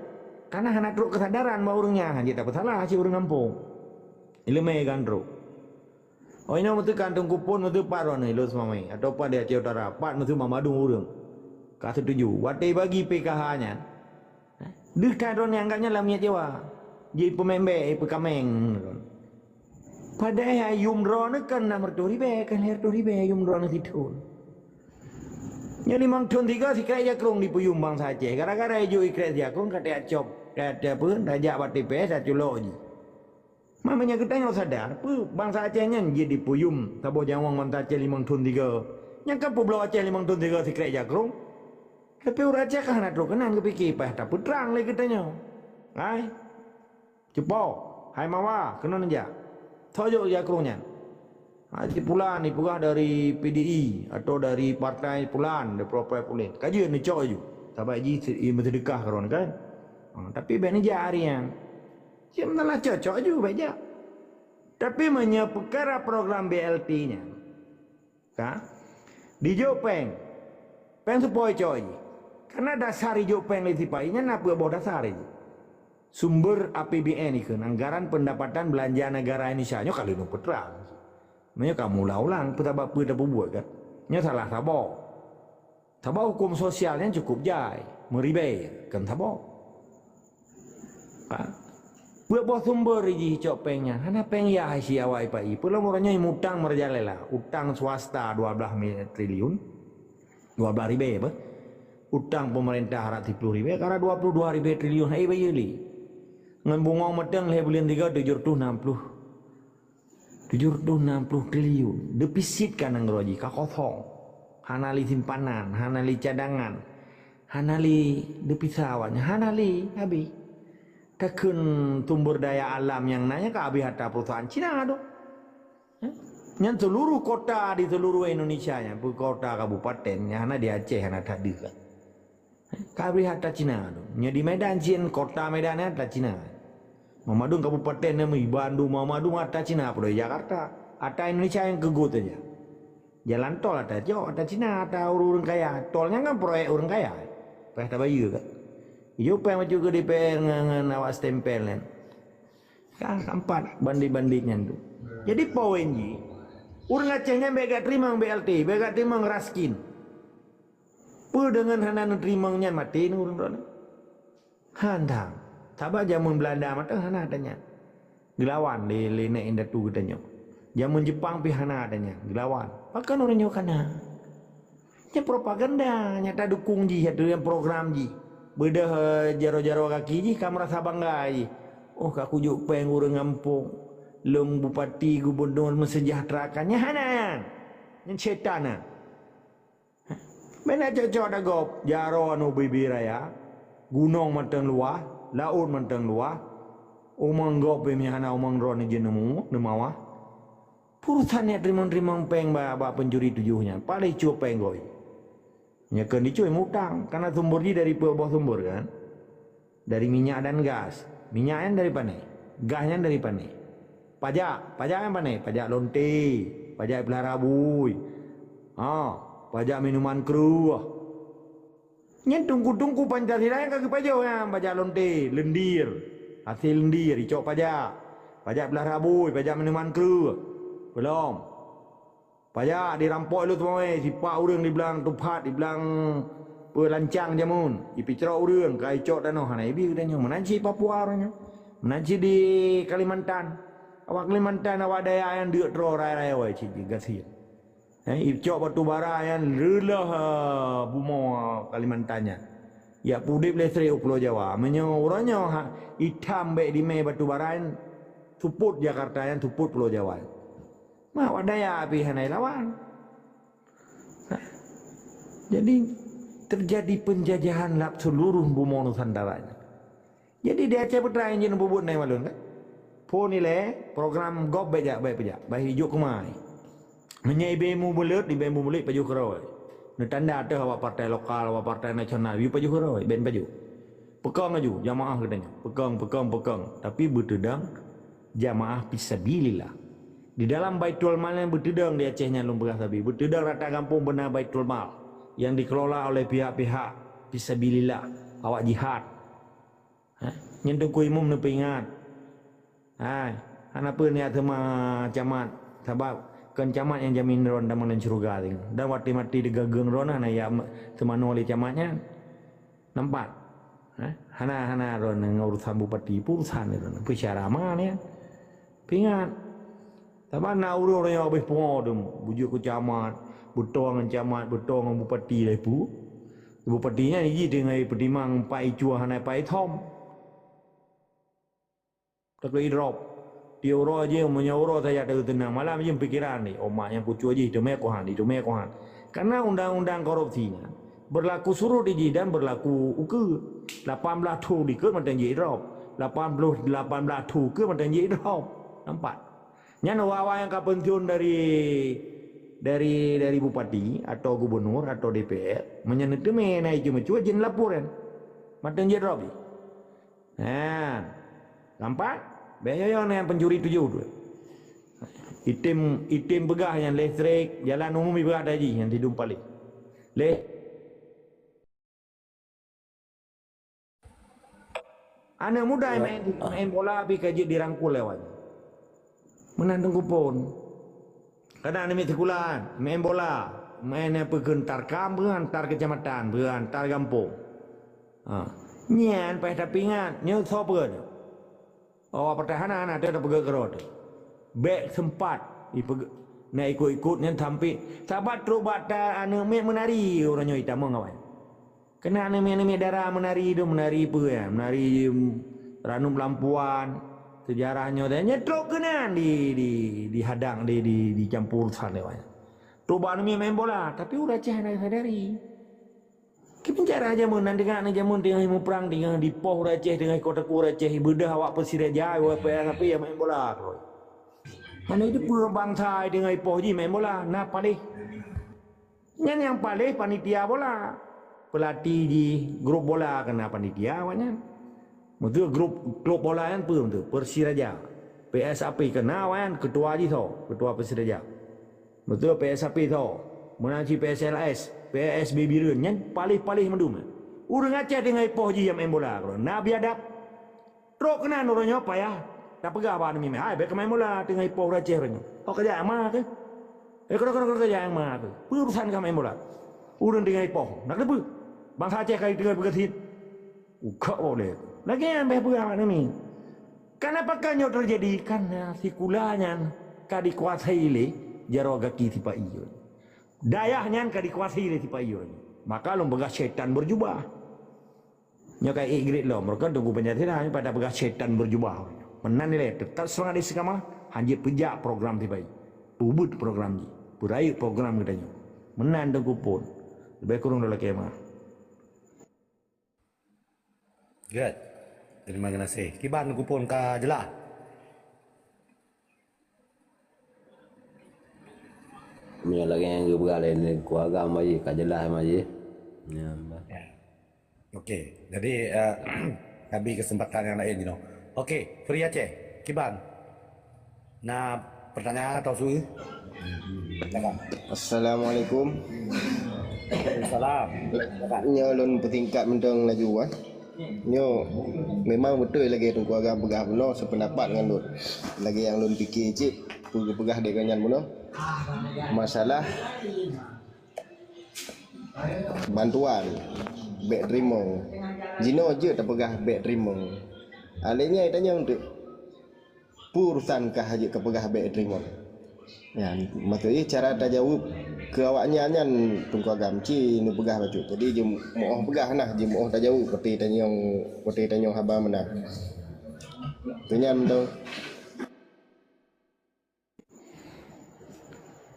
Karena hana trok keusadaran bak ureuëng nyan, han jeuet tapeusalah cit ureuëng gampông. Ileumé gan trok. Oh, inoe meuteukan Teungku Pon meuteupat droeneuh ilôn seumamai, atau pat di Aceh Utara, pat meuteu mamadum ureuëng. Ka setuju. Watée bagi P K H nyan, deuh that droeneuh anggap nyan lam miet Jawa. Jipeumémbék, jipeukaméng. Padahai yum droeneuh kan nam reutôh ribèe, kan lhèe reutôh ribèe yum droeneuh sithon. Nyoe limong thon tiga sikrek jakrong dipeuyum bansa Aceh. Gara-gara ijok ikrek jakrong ka tajak cop, ka ta-, apa, tajak bak T P S, taculok jih. Makmanya geutanyoe sadar, peue bansa Aceh nyan jeuet dipeuyum saboh nyawöng bansa Aceh limong thon tiga. Nyang ka peubloe Aceh limong thon tiga sikrek jakrong. Tapi ureuëng Aceh ka hana troh keunan geupike, paih tapeutrang lé geutanyoe. Hai, cupo, hai mawa, keunoe neujak. Soe jok jakrong nyan? Ha, si pulan ipeugah dari P D I atau dari partai pulan, dari partai pulan. Ka jeuet neucok ju. Sabab jih se-, i meuseudeukah keudroe kan. Ha, tapi bék neujak hari nyan. Cit meunalah cocok ju bék jak. Tapi meunyoe peukara program B L T nyan, ka, dijok péng, péng seupôt icok jih. Karena dasar ijok péng lé sipa-i nyan na peuet boh dasar jih. Sumber A P B N ikheun, anggaran pendapatan belanja negara Indonesia, nyoe ka lheueh peutrang. Meunyoe ka meuulang-ulang, peue sabab peue tapeubuet kan? Nyoe salah saboh. Sabab huköm sosial nyan cukup jai, meuribèe, kon saboh. Kan? Peuet boh sumber jih icok péng nyan, hana péng yah si awai pai. Peulom uroe nyoe mutang meurejalela, utang swasta dua blaih mi-, triliun, dua blaih ribèe beh. Utang pemerintah rot siploh ribèe, kara dua ploh dua ribèe triliun, hai bayeue lé. Ngon bungong mantong lhèe buleuen tiga tujoh reutôh nam ploh. Tujoh reutôh nam ploh triliun. Defisit ka nanggroe jih, ka kosong. Hana lé simpanan, hana lé cadangan, hana lé devisa awaknyan, hana lé, habéh. Takheun sumber daya alam nyang na nyan ka habéh atra perusahaan Cina tu. Eh? Nyan seluruh kota di seluruh Indonesia nyan, peue kota kabupaten, nyan hana di Aceh, hana that deuh kan. Ka habéh atra Cina tu. Nyoe di Medan cit, kota Medan nyan atra Cina. Mamadum kabupaten nyan, Bandung, mamadum atra Cina, padum Jakarta. Atra Indonesia nyang keugut saja. Jalan tol atra cok, atra Cina, atra ureuëng kaya. Tol nyan kan proyek ureuëng kaya. Payah tabayeue kan. Ijok péng bacut keu D P R ngon, ngon awak stempel nyan. Kan keempat bandit-bandit nyan tu. Jadi poin jih, ureuëng Aceh nyan bék geuteurimong B L T, bék geuteurimong raskin. Peue deungon hana neuteurimong nyan maté ureuëng droeneuh? Hana. Sabab jameun Beulanda mantong hana atra nyan. Geulawan lé, lé nèk indatu geutanyoe. Jameun Jepang pih hana atra nyan. Geulawan. Pakon ureuëng nyoe kana? Nyan propaganda, nyang tadukong jih, atra nyan program jih. Beudôh, eh, jaroe-jaroe gaki jih ka meurasa bangga jih. Oh, ka kujok péng ureuëng gampông, lôn bupati, gubunur, meusejahterakan. Nyan hana nyan. Nyan syaitan nyan. Bèk na cok-cok dagob, jaroe nyoe ubé-bé raya, gunong mantong luwah, laôt mantong luwah, umong gob pih meuhana umong droe neujeuet neumawah. Peurusan nyan teurimong-teurimong péng bak, bak pencuri tujoh nyan, paléh cue péng gob. Nyan keu dicue mutang, karena sumber jih dari peue boh sumber kan? Dari minyak dan gas. Minyak nyan dari pané? Gas nyan dari pané? Pajak, pajak nyan pané? Pajak lonte, pajak peulara bui. Ha, pajak minuman kreueh. Nyan teungku-teungku Pancasila nyang ka geupajoh nyan, pajak lonte, lendir. Hasil lendir, icok pajak. Pajak peulara bui, pajak minuman kreueh. Belom. Pajak dirampok lé teumawé, sipak ureuëng di blang tupat, di blang peulancang jameun, ipicrok ureuëng, ka icok tanoh hana ibi geutanyoe. Meunan cit Papua uroe nyoe. Meunan cit di Kalimantan. Awak Kalimantan, awak daya nyang deuk droe raya-raya cit gasien. Eh, icok batu bara nyang reuloh, eh, bumoe Kalimantan nyan. Jak peudeb lé srek u Pulo Jawa. Meunyoe uroe nyoe ha, itam bék dimé batu bara nyan, supot Jakarta nyan, supot Pulo Jawa nyan. Ma awak daya pih hana ilawan. Nah, jadi terjadi penjajahan lap seluruh bumoe Nusantara nyan. Jadi di Aceh Putra nyan jeuet neupeubuet nai walon kan? Phon ilée program gob bék jak, bék peujak, bah ijok keumai. Meunyoe ibe mu buleut, ibe mu buleut pajoh keurôi. Neutanda teuh awak partai lokal, awak partai nasional, yue pajoh keurôi, bék pajoh. Peukong laju jamaah geutanyoe. Peukong, peukong, peukong. Tapi beuteudong jamaah fisabilillah. Di dalam Baitul Mal nyan beuteudong di Aceh nyan lôn peugah sabe. Beuteudong rata gampông beuna Baitul Mal yang dikelola oleh pihak-pihak fisabilillah, awak jihad. Ha? Nyan Teungku Imum neupeuingat. Hai, hana peue neujak teuma camat, sabab kon camat nyang jamin droe tamong lam syeuruga teuh. Dan watée maté digageueng droe hana jak teumanoe lé camat nyan. Nampak? Ha? Hana, hana droe ngon urusan bupati, urusan droe. Peue cara ma nyan? Peuingat. Sabab na ureuëng-ureuëng nyang habéh pungo dum, bujuk keu camat, beutoe ngon camat, beutoe ngon bupati laju. Bupati nyan jih teungoh peutimang pat icue hana pat ithom. Takeu idrop. Tiep uroe jih, meunyoe uroe saja takeu teunang, malam jih pikiran ni, "Oh, mak nyang kucue jih, teumé kuhan, teumé kuhan." Karena undang-undang korupsi nyan berlaku surut di jih dan berlaku ukeue. Lapan blaih thon dikeue mantong jih idrop. Lapan ploh lapan blaih thon keue mantong jih idrop. Nampak? Nyan awak-awak nyang ka pensiun dari, dari, dari bupati atau gubernur atau D P R, meunyoe neuteumé na icue meucue jeuet lapor kan. Mantong jih idrop jih. Ha. Nampak? Bék nyoe nyang pencuri tujoh tu. Item, item peugah nyan listrik, jalan umum ipeugah tadi nyan tidong paléh. Leh Aneuk muda main, main bola pih ka jeuet dirangkul lé awak nyan. Meunan Teungku Pon. Kadang aneuk miet sikula main bola, main nyang peue keu antar kam, peue antar kecamatan, peue antar gampông. Ha. Nyan payah tapeuingat, nyoe soe peue nyoe? Awak pertahanan hana teuh tapeugét keudroe teuh. Bék seumpat ipeugét, na ikot-ikot nyan sampé sabat trok bak ta aneuk miet meunari uroe nyoe itamong awai. Keunan aneuk miet-aneuk miet dara meunari dum, meunari peue nyan, meunari, em, ranup lampuan, seujarah nyoe dan nyan trok keunan di, di, dihadang, di, di, dicampur urusan lé awak nyan. Trok bak aneuk miet main bola, tapi ureueng Aceh hana sadari. Kiban cara jameun nan teungoh, aneuk jameun teungoh muprang, teungoh dipoh ureueng Aceh, teungoh ikot takue ureueng Aceh, ibeudôh awak Persiraja, awak P S A P, ya main bola keudroe. Hana teupeue bansa teungoh ipoh jih main bola, na paléh. Nyan nyang paléh panitia bola. Pelatih jih, grup bola keu na panitia awak nyan. Meuseu grup klub bola nyan peue meuseu? Persiraja. P S A P keu na awak nyan, ketua jih soe? Ketua Persiraja. Meuseu P S A P soe? Meunan cit P S L S, P S B Bireuen, nyan paléh-paléh mandum. Ureueng Aceh teungoh ipoh jih nyang main bola keudroe. Na biadab. Trok keunan uroe nyoe payah tapeugah bak aneuk miet, "Hai, bék kamain bola, teungoh ipoh ureueng Aceh uroe nyoe. Oh, kajak ma keuh? Eh, keudroe, keudroe, keudroe, kajak ma keuh? Peue urusan kamain bola? Ureueng teungoh ipoh, na keupeue? Bansa Aceh ka teungoh peugah sit." Ukok boh lé. Lagèe nyan bék peugah bak aneuk miet. Kenapa kan nyoe teujadi? Karena sikula nyan ka dikuasai lé jaroe gaki sipa-i. Dayah nyan ka dikuasai lé sipa-i. Maka lôn peugah syaitan berjubah. Nyoe ka ék gret lom, meureuka Teungku Panjang Sirah, nyoe pada peugah syaitan berjubah. Meunan ilée, teutap seumangat istiqamah, hanjeuet peujak program sibagoe. Peubuet program jih, peurayeuk program geutanyoe. Meunan Teungku Pon. Leubeh kureueng lôn lakée meu'ah. Gét. Terima kasih. Kiban Teungku Pon ka jeulaih? Meunyoe lagée nyang geupeugah lé Teungku Agam bayi, ka jeulaih bayi. Ya, bah. Ya. Okey, jadi, eh, ka bri keuseumpatan nyang laén jinoe. Okey, Free Aceh, kiban? Na peurtanyaan atawa su? Silakan. Assalamualaikum. Waalaikumsalam. Silakan. Nyoe lôn peusingkat mantong laju, eh. Nyoe memang beutôi lagée Teungku Agam peugah bunoe, seupeundapat ngon lôn. Lagée nyang lôn pike cit, peue geupeugah dek gobnyan bunoe. Masalah bantuan, bék teurimong. Jinoe jeuet tapeugah bék teurimong. Alé nyan tanyong teuk. Peue urusan kah jeuet kapeugah bék teurimong? Nyan, maksud jih cara tajaweueb keu awaknyan nyan Teungku Agam ci neupeugah bacut. Jadi jimeu'oh peugah nah, jimeu'oh tajaweueb watée tanyong, watée tanyong haba meunan. Teunyan tu.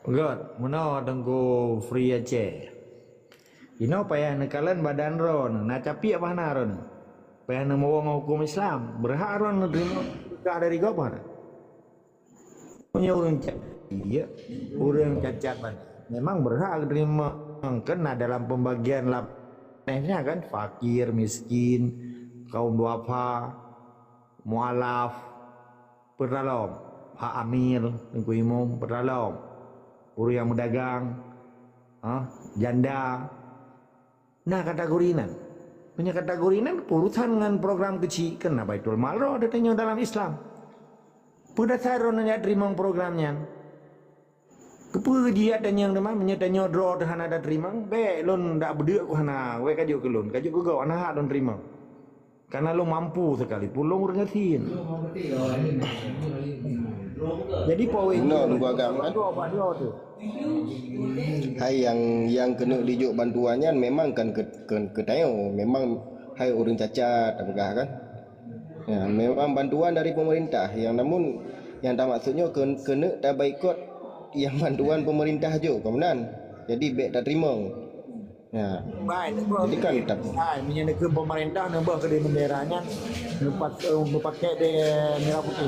Gét, meunoe Teungku Free Aceh. Inoe payah neukalon badan droeneuh, na capiek bah na droeneuh. Payah neumuwoe ngon huköm Islam, beurhak droeneuh neuteurimong seudeukah dari gob hana? Meunyoe ureuëng capiek, ureuëng cacat badan, memang beurhak geuteurimong, kan na dalam pembagian lap-, nyan kan, fakir, miskin, kaum duafa, mualaf, peutalom, hak amir, teungku imum, peutalom, ureuëng nyang meudagang, ha, janda. Na kategori nan. Meunyoe kategori nan urusan ngon program keuchik, keu na Baitul Mal droe teuh tanyoe dalam Islam. Peue dasar droeneuh jak teurimong program nyan? Keupeue jih tanyoe teuma, meunyoe tanyoe droe teuh hana tateurimong, bék lôn dak beudeuk ku hana, wék kajok keu lôn, kajok keu gob, hana hak lôn teurimong. Karena lôn mampu sekalipun lôn ureuëng gasien. Jadi, poin Inoe, Teungku Agam, kan? Hai nyang, nyang keuneuk jijok bantuan nyan memang kan keu, keu, keu tanyoe, memang hai ureuëng cacat, tapeugah kan. Ya, memang bantuan dari pemerintah, yang namun nyang tamaksud nyoe keu, keuneuk tabaikot nyang bantuan pemerintah jok, ka meunan. Jadi bék tateurimong. Ya. Baik, jadi kan tak hai, meunyoe neukheun pemerintah neubeuh keudeh bendera nyan, neupat-, eh, neupakèk di merah putih.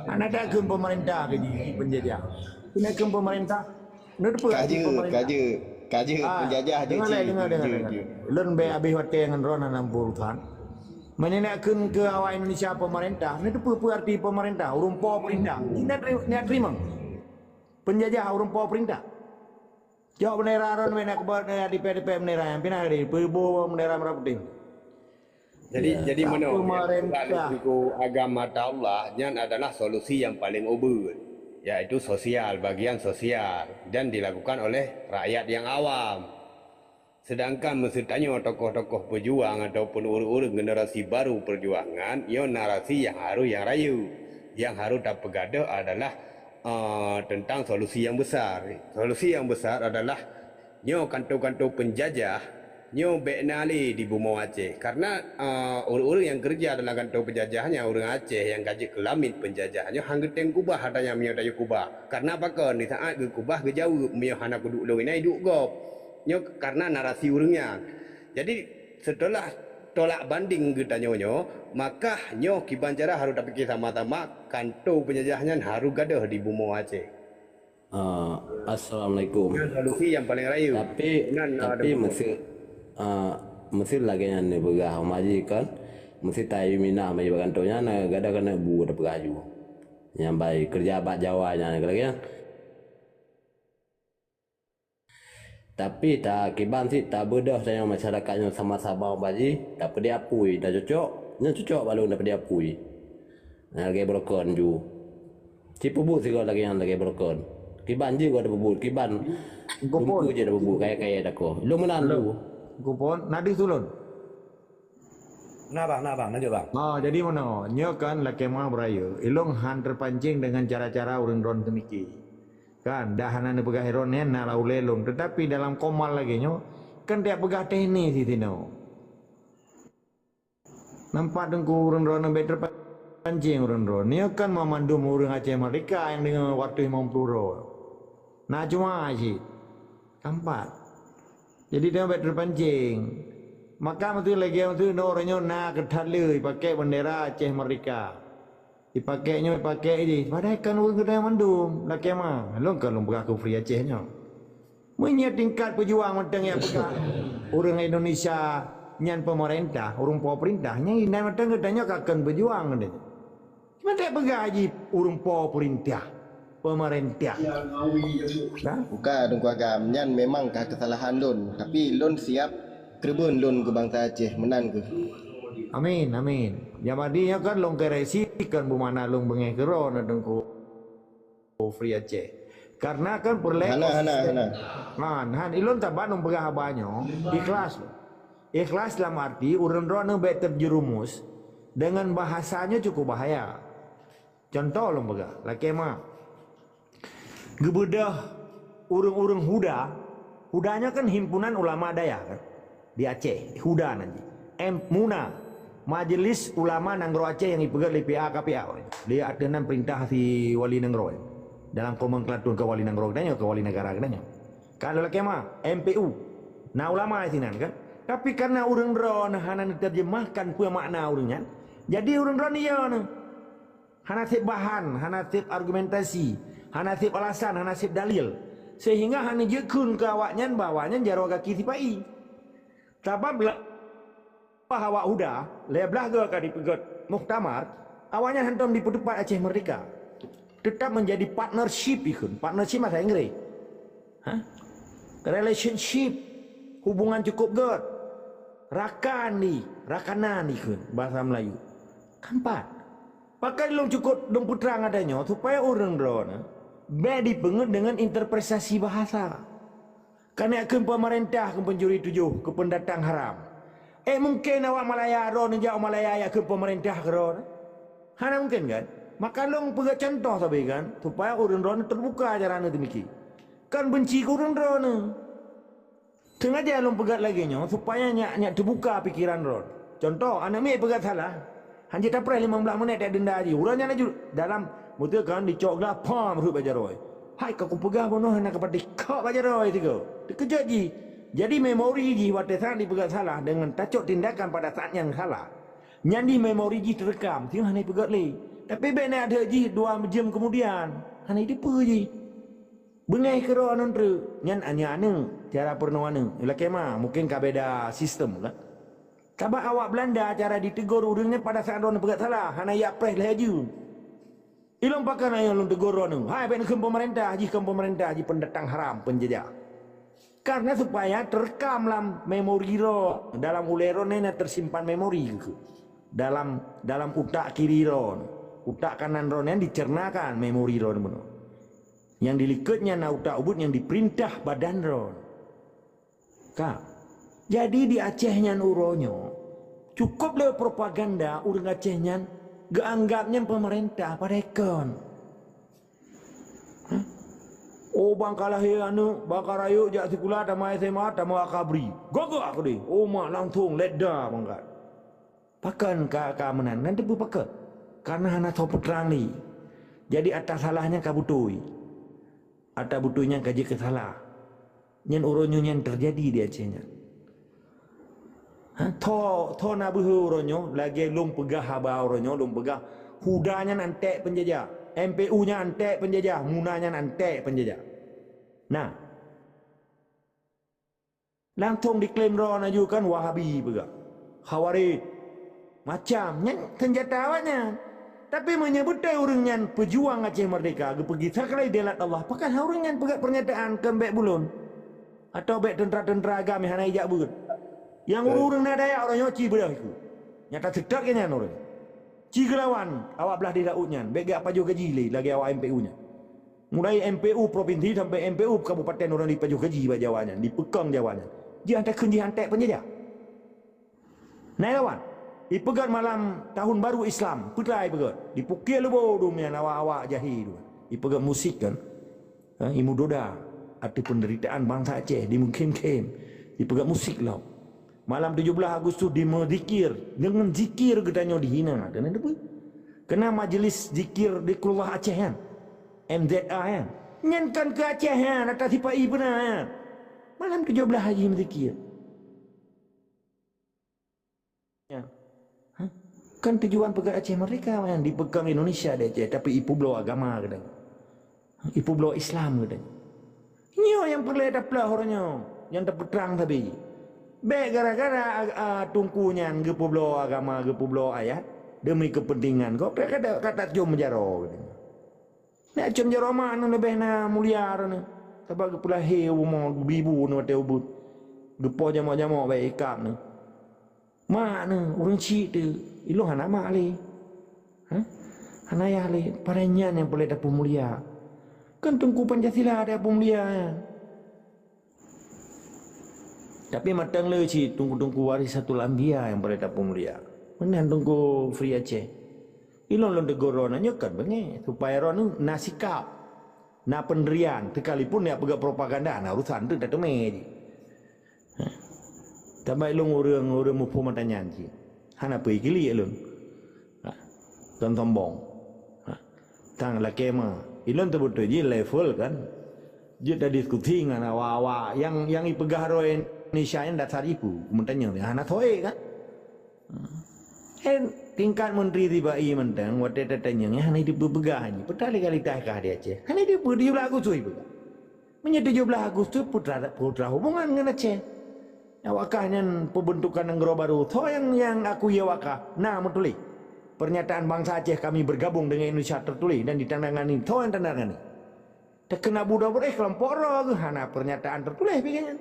Hana takheun pemerintah keu jih, penjajah. Keuneuk kheun pemerintah, neuteupeue arti pemerintah? Kaje, kaje, kaje, ah, penjajah je, dengar, dengar, dengar. Lôn bék habéh watèe ngon droe hana urusan. Meunyoe neukheun keu awak Indonesia pemerintah, neuteupeue peue arti pemerintah? Ureuëng po peurintah. Nyan teurimong. Penjajah ureuëng po peurintah. Cok bendera droe, bendera keubah, bendera dipèk-dipèk bendera nyan, pinah di peuboh bendera merah putih. Jadi, ya, jadi meunoe, pemerintah. Agama Allah nyan adalah solusi yang paling ubeut, yaitu sosial, bagian sosial, dan dilakukan oleh rakyat yang awam. Sedangkan meuseutanyoe tokoh-tokoh peujuang ataupun ureuëng-ureuëng generasi baru perjuangan, nyoe narasi yang harus yang rayeuk. Yang harus tapeugadôh adalah eh, tentang solusi yang besar. Solusi yang besar adalah nyoe kantô-kantô penjajah, nyoe bék na lé di bumoe Aceh. Karena, eh, ureuëng-ureuëng nyang keureuja dalam kantô penjajah nyan ureuëng Aceh nyang ka jeuet keu lamiet penjajah nyoe han geutem kubah ata nyang meunyoe tayue kubah. Karena pakon? Di saat geukubah geujaweueb, "Meunyoe hana kuduek lôn inan, iduek gob." Nyoe karena narasi ureuëng nyan. Jadi, seuteulah tolak banding geutanyoe nyoe, maka nyoe kiban cara harôh tapike sama-sama, kantô penjajah nyan harôh gadôh di bumoe Aceh. Ah, assalamualaikum. Nyan solusi nyang paleng rayeuk. Tapi, nan, ah, tapi ada meuseu, ah, meuseu lagèe nyan neupeugah Mak Haji kan, meuseu tayue minah Mak Haji bak kantô nyan, ah, gadôh keuneuk bu tapeugah aju. Nyang bai keureuja bak Jawa nyan lagèe nyan. Tapi ta kiban cit tabeudôh tanyoe masyarakat nyoe sama-sama Mak Haji, tapeudeh apui, tacocok, nyoe cocok bak lôn tapeudeh apui. Nah, lagèe beurokon ju. Cit peubuet sigoe lagèe nyan lagèe beurokon. Kiban jeuet goe tapeubuet, kiban Teungku Pon. Teungku jeuet tapeubuet, kaya-kaya dakoe. Lôn meunan ju. Teungku Pon, na deuh tulôn. Na bang, na bang, lanjut bang. Ah, jadi meunoe, nyoe kan lakèe meu'ah beurayeuk, ilôn han teupancéng deungon cara-cara ureueng droen teumiki. Kan, dah hana neupeugah droen nyan na lam ulèe lôn, teutapi dalam komal lagèe nyoe, kan tajak peugah teknis disinoe. Nampak Teungku, ureuëng droeneuh bék teupancing ureuëng droeneuh. Nyoe kan mandum ureuëng Aceh Merdeka nyang deungoe watée limong ploh droe. Na cuma cit. Tampat. Jadi tanyoe bék teupancing. Maka meuteuh lagée meuteuh nyoe ureuëng nyoe na keuthat le ipaké bendera Aceh Merdeka. Ipaké nyoe, ipaké jih. Padahai kan ureuëng geutanyoe mandum. Lakée ma, lôn ka lôn peugah keu Free Aceh nyoe. Meunyoe tingkat peujuang mantong nyang peugah ureuëng Indonesia nyan pemerintah, ureuëng po peurintah, nyan inan mantong geutanyoe ka kheun peujuang geutanyoe. Cuma tak peugah jih ureuëng po peurintah, pemerintah. Nah, bukan, Teungku Agam, nyan memang ka kesalahan lôn, tapi lôn siap keureubeuen lôn keu bansa Aceh, meunan keuh. Amin, amin. Nyang madi nyoe kan lôn koreksi, kon beumana lôn beungéh keudroe na Teungku. Free Aceh. Karena kan peureulée hana, hana, hana. Han, han, ilôn saban lôn peugah haba nyoe, ikhlas. Ikhlas dalam arti ureuëng droeneuh bék terjerumus dengan bahasanya cukup bahaya. Contoh lôn peugah, lakée ma. Geubeudôh ureuëng-ureuëng HUDA, HUDA nyoe kan himpunan ulama dayah kan? Di Aceh, HUDA nan jih. M, MUNA, Majelis Ulama Nanggroe Aceh nyang ipeugét lé P A K P A. Lé ateueh nan peurintah si wali nanggroe. Dalam nomenklatur keu wali nanggroe geutanyoe, keu wali negara geutanyoe. Kan lagée ma, M P U. Na ulama sinan kan? Tapi karena ureuëng droeneuh hana neuterjemahkan peue makna ureuëng nyan, jadi ureuëng droeneuh iya nyoe. Hana seb bahan, hana seb argumentasi, hana seb alasan, hana seb dalil. Sehingga hana jeuet kheun keu awaknyan bahwa nyan jaroe gaki sipa-i. Sabab la-, awak HUDA, lhée blaih goe ka dipeugét muktamar, awaknyan hántom dipeuteupat Aceh Merdeka. Teutap meunjadi partnership ikheun. Partnership bahasa Inggris. Ha? Relationship, hubungan cukup gét. Rakan di, rakanan ikheun bahasa Melayu. Keempat, pakai lôn cukup lôn peutrang atanyoe supaya ureuëng droeneuh bék dipeungeut dengan interpretasi bahasa. Kan yak kheun pemerintah keu pencuri tujuh, keu pendatang haram. Eh, mungkin awak Malaya droeneuh jak Malaya yak kheun pemerintah keu droeneuh? Hana mungkin kan? Maka lôn peugah contoh sabe kan, supaya ureuëng droeneuh terbuka cara neuh teumiki. Kan benci keu ureuëng droeneuh. Sengaja lôn peugah lagée nyoe supaya nyak, nyak teubuka pikeran droe. Contoh, aneuëk miet peugah salah, hanjeuet tapreh limong blaih menit jak denda jih. Uroe nyan laju dalam, beutôi kan, dicok glah, pam, rhot bak jaroe. Hai, ka kupeugah bunoe hana kapati kok bak jaroe sigoe. Teukeujot jih. Jadi memori jih watée saat dipeugah salah dengan tacok tindakan pada saat nyang salah. Nyan di memori jih teurekam, sigoe hana ipeugét lé. Tapi bék na deuek jih dua jeuem kemudian, hana iteupeue jih. Beungéh keudroe aneuëk treuk, nyan aneuëk-aneuëk, cara peurunoe aneuëk. Lakée ma, mungkin ka beda sistem kan. Sabab awak Belanda cara ditegur ureuëng nyan pada saat droeneuh peugah salah, hana yak preh lhée jeuem. Ilôn pakon ayoe lôn tegur droeneuh, hai bék neukheun pemerintah, jih kon pemerintah, jih pendatang haram, penjajah. Karena supaya terekam lam memori droe, dalam ulée droe na tersimpan memori keuh. Dalam, dalam utak kiri droe, utak kanan droe nyan dicernakan memori droe bunoe. Nyang dilikot nyan na utak ubit nyang diperintah badan droe. Ka. Jadi di Aceh nyan uroe nyoe, cukup lé propaganda ureuëng Aceh nyan geuanggap nyan pemerintah, padahai kon. Hah? Oh, bang ka lahé aneuëk, bang ka rayeuk jak sikula, tamat S M A, tamat akabri. Gagak keudeh. Oh, mak langsong ledda mangkat. Pakon ka, ka meunan? Nyan teupeu pakon? Karena hana soe peutrang lé. Jadi ata salah nyan ka beutôi. Ata beutôi nyan ka jeuet keu salah. Nyan uroe nyoe nyan teujadi di Aceh nyan. Ha, tho, tho na beuhe uroe nyoe, lagée lôn peugah haba uroe nyoe, lôn peugah, HUDA nyan antek peunjajah, M P U nyan antek peunjajah, MUNA nyan antek peunjajah. Nah, langsong diklaim droe laju kan Wahabi peugah. Khawarij. Macam nyan senjata awaknyan. Tapi meunyoe beutôi ureuëng nyan peujuang Aceh Merdeka, geupeugisa keulai dalat Allah, pakon ureuëng nyan peugah pernyataan keu bék buleuen? Atawa bék teuntra-teuntra agam nyang hana ijak beuet? Nyang ureuëng-ureuëng na daya uroe nyoe ci beudôh iku. Nyata seutôt nyan ureuëng. Ci geulawan awak blah di laôt nyan, bék geupajoh gaji lé lagée awak M P U nyan. Mulai M P U provinsi sampai M P U kabupaten ureuëng dipajoh gaji bak Jawa nyan, dipeukong Jawa nyan. Jih takheun jih antek peunjajah. Nai lawan, ipeugét malam tahun baru Islam, peutrai ipeugét, dipukie leubo dum nyan awak-awak jahé dum. Ipeugét musik kan, ha, imudoda ateueh peundeuritaan bansa Aceh di meukhém-khém, ipeugét musik lom. Malam tujoh blaih Agustus dimeuzikir, deungon zikir geutanyoe dihina, keunan teupeue? Keunan majlis zikir Zikrullah Aceh nyan, M Z A nyan. Nyan kan keu Aceh nyan, ata sipa-i beuna nyan. Malam tujoh blaih jih meuzikir. Ya. Hah? Kan tujuan peugah Aceh merdeka nyan dipeugah Indonesia di Aceh, tapi ipeubloe agama geutanyoe. Ipeubloe Islam geutanyoe. Nyoe nyang peureulée taplah uroe nyoe, nyang tapeutrang sabe. Bék gara-gara a, a, teungku nyan geupeubloe agama, geupeubloe ayat deumi keupeuntengan gob, bék kada, kada com jaroe geutanyoe. Nak com jaroe mak neuh leubeh na mulia droeneuh. Sabab geupeulahé u bumoe, geubibu neuh watée ubeut. Geupo jamok-jamok bak ikab neuh. Mak neuh, ureuëng chik teuh, ilôn hana mak lé. Hah? Hana ayah lé, padahai nyan nyang peureulée tapeumulia. Kan Teungku Pancasila tapeumulia nyan. Tapi mantong le cit Teungku-teungku Warisatul Anbiya nyang peureulée tapeumulia. Meunan Teungku Free Aceh. Ilôn lôn tegur droeneuh nyoe kon beungéh, supaya droeneuh na sikap, na peundirian, teukalipun ya peugah propaganda, na urusan teuh tateumé jih. Hah. Tabai lôn ureuëng, ureuëng muphom mata nyan cit. Hana peue ikilik lôn. Hah. Kon sombong. Hah. Tang lakée ma. Ilôn teubeutôi jih level kan. Jeuet tadiskusi ngon awak-awak nyang, nyang ipeugah droe Indonesia nyan dasar ipeue. Meutanyong hana soe kan. Eh, tingkat menteri tiba i mantong, watée tatanyong, eh, hana jipeupeugah nyan. Peue teuh legalitas kah di Aceh? Hana jipeu-, di Lagu Sui peugah. Meunyoe tujoh blaih Agustus, putra, putra hubungan ngon Aceh. Awak kah nyan pembentukan nanggroe baru. Soe nyang, nyang akui awak kah? Na meutuléh. Pernyataan bangsa Aceh kami bergabung dengan Indonesia tertulis dan ditandatangani. Soe nyang tandatangani? Takheun Abu Dawud, eh, kelompok roh geuh hana pernyataan tertuléh pih nyan.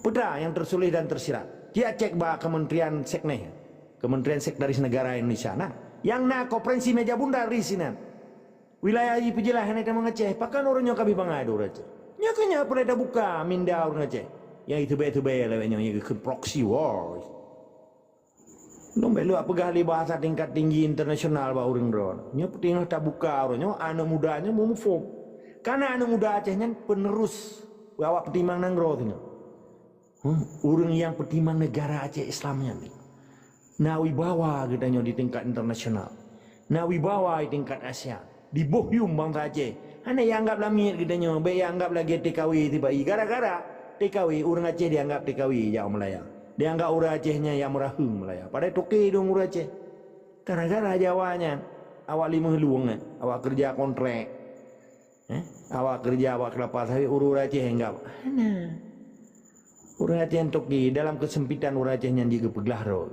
Peue teuh nyang tertuléh dan tersirat? Tiak cek bak Kementerian Sekneh, Kementerian Sekretaris Negara Indonesia na. Nyang na konferensi meja bundar di sinan. Wilayah jih peujeulaih hana tamong Aceh, pakon ureuëng nyoe ka bi bangai di ureuëng Aceh. Nyoe keuh nyoe peureulée tabuka minda ureuëng Aceh. Nyang iteubai-teubai lawét nyoe, nyang geukheun proxy war. Lôn bék lôn peugah lé bahasa tingkat tinggi internasional bak ureuëng droe. Nyoe peutingah tabuka ureuëng nyoe, aneuëk muda nyoe meumuphom. Kana aneuëk muda Aceh nyan penerus awak peutimang nanggroe singoh. Hmm, ureuëng nyang peutimang negara Aceh Islam nyan. Na wibawa geutanyoe di tingkat internasional. Na wibawa di tingkat Asia. Diboh yuem bansa Aceh. Hana ianggap lamiet geutanyoe, bék ianggap lagée T K W tiba i. Gara-gara T K W, ureuëng Aceh dianggap T K W jak Malaya. Dianggap ureuëng Aceh nyan nyang meuraheueng Malaya. Padahai toke dong ureuëng Aceh. Gara-gara Jawa nyan, awak limeuh lueng, eh, awak keureuja kontrek. Eh, awak keureuja, awak keulapa sawit, ureuëng Aceh anggap. Hana. Ureuëng Aceh nyan toke, dalam keusempitan ureuëng Aceh nyan jeuet geupeuglah droe.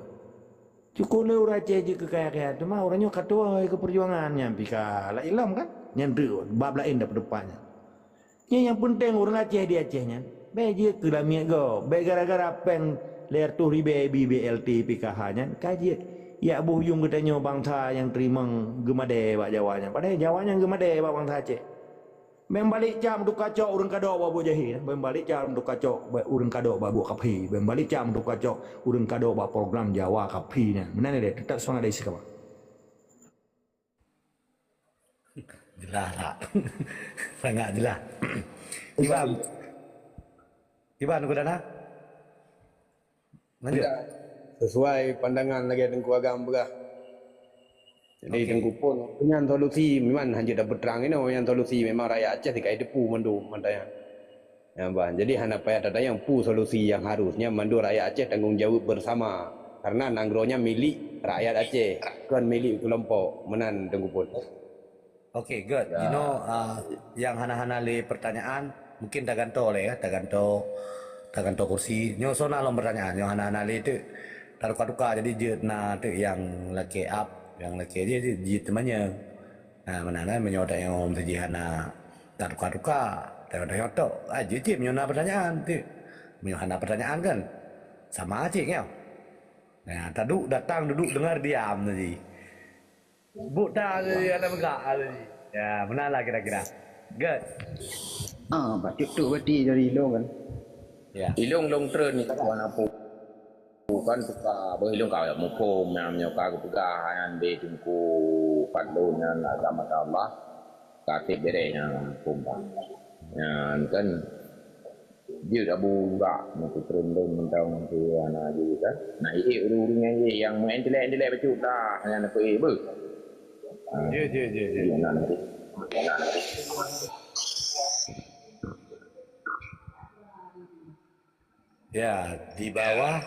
Syukoe lé ureuëng Aceh jeuet keu kaya-kaya, teuma ureuëng nyoe ka tuwoe keu peujuangan nyan pih ka laén lom kan? Nyan teuk bab laén daripada nyan. Nyan nyang peunteng ureuëng Aceh di Aceh nyan, bék jeuet keu lamiet gob, bék gara-gara péng lhée reutôh ribée B B L T P K H nyan ka jeuet jak boh yuem geutanyoe bansa nyang teurimong geumadée bak Jawa nyan. Padahai Jawa nyan geumadée bak bansa Aceh. Bèk balék cam teuka cok ureueng kadok bak buet jahé, bèk balék cam teuka cok bak ureueng kadok bak buet kaphé, bèk balék cam teuka cok ureueng kadok bak program Jawa kaphé nyan. Meunan lé, teutap seumangat dari sikama. Jeulaih that. Sangat jeulaih. Iban. Iban, Teungku Dana? Lanjut. Tidak sesuai pandangan lagèe Teungku Agam peugah. Jadi, okey, Teungku pun, nyan solusi memang hanjeuet tapeutrang inoe, nyan solusi memang rakyat Aceh sikai teupeu mandum mantanya. Ya, bah. Jadi, hana payah tatanyong peue solusi nyang harus. Nyan mandum rakyat Aceh tanggong jaweueb bersama. Karena nanggroe nyan milék rakyat Aceh, kon milék keulompok. Meunan, Teungku pun. Oke, good. Ya. Jinoe, ah, nyang hana-hana lé pertanyaan, mungkin tagantoe lé, ya, tagantoe, tagantoe kursi. Nyoe sona lom pertanyaan, nyoe hana-hana lé teuk, tatuka-tuka, jadi jeuet na teuk nyang lakèe up, nyang lakèe jih, jih, jih teumanyong. Nah, meunan, eh, meunyoe tanyong sijih hana tatuka-tuka, tanyong-tanyong tok, ah, jeuet cit meunyoe na pertanyaan teuk. Meunyoe hana pertanyaan kan, sama cit nyoe. Nah, taduek, datang, duduk, dengar, diam tadi. Buk ta lé, ada peugah lé. Ya, meunan lah kira-kira. Good. Ah, bacut tu berarti dari ilong kan? Ya. Ilong long treun ni kawan apa? Bukan suka, bah ilong kau muphom nyang nyoe ka geupeugah nyan di Teungku Fadlun nyan agama Allah. Katik bere nyan muphom bah. Nyan kan Jeuet Abu Bak, meukeureueng mantong tu hana jeuet kan. Nah, ék ureueng-ureueng nyang jih, nyang meuintelek-intelek bacut dah, nyan aku ék beuh. Ah, jeuet, jeuet, jeuet, jeuet. Jeuet, nah, nah. Ya, di bawah.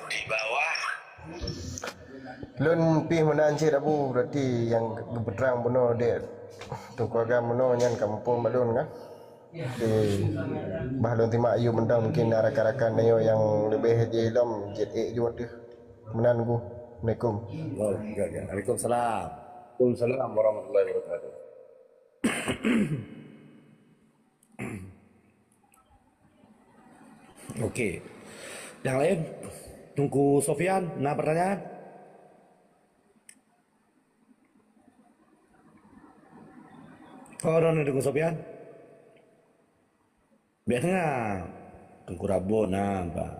Lôn pih meunan cit Abu, berarti nyang geupeutrang bunoe dek Teungku Agam bunoe nyan ka muphom bak lôn kan? Oke. Bah lôn timak yue mantong mungkin na rakan-rakan nyoe nyang leubeh jih lom jeuet ék jeuet teuh. Meunan Teungku. Assalamualaikum. Oh, ya, ya. Waalaikumsalam. Waalaikumsalam warahmatullahi wabarakatuh. Oke. Nyang laén, Teungku Sofyan, na pertanyaan? Oh, droeneuh Teungku Sofyan. Biasa Teungku Rabon na, Pak.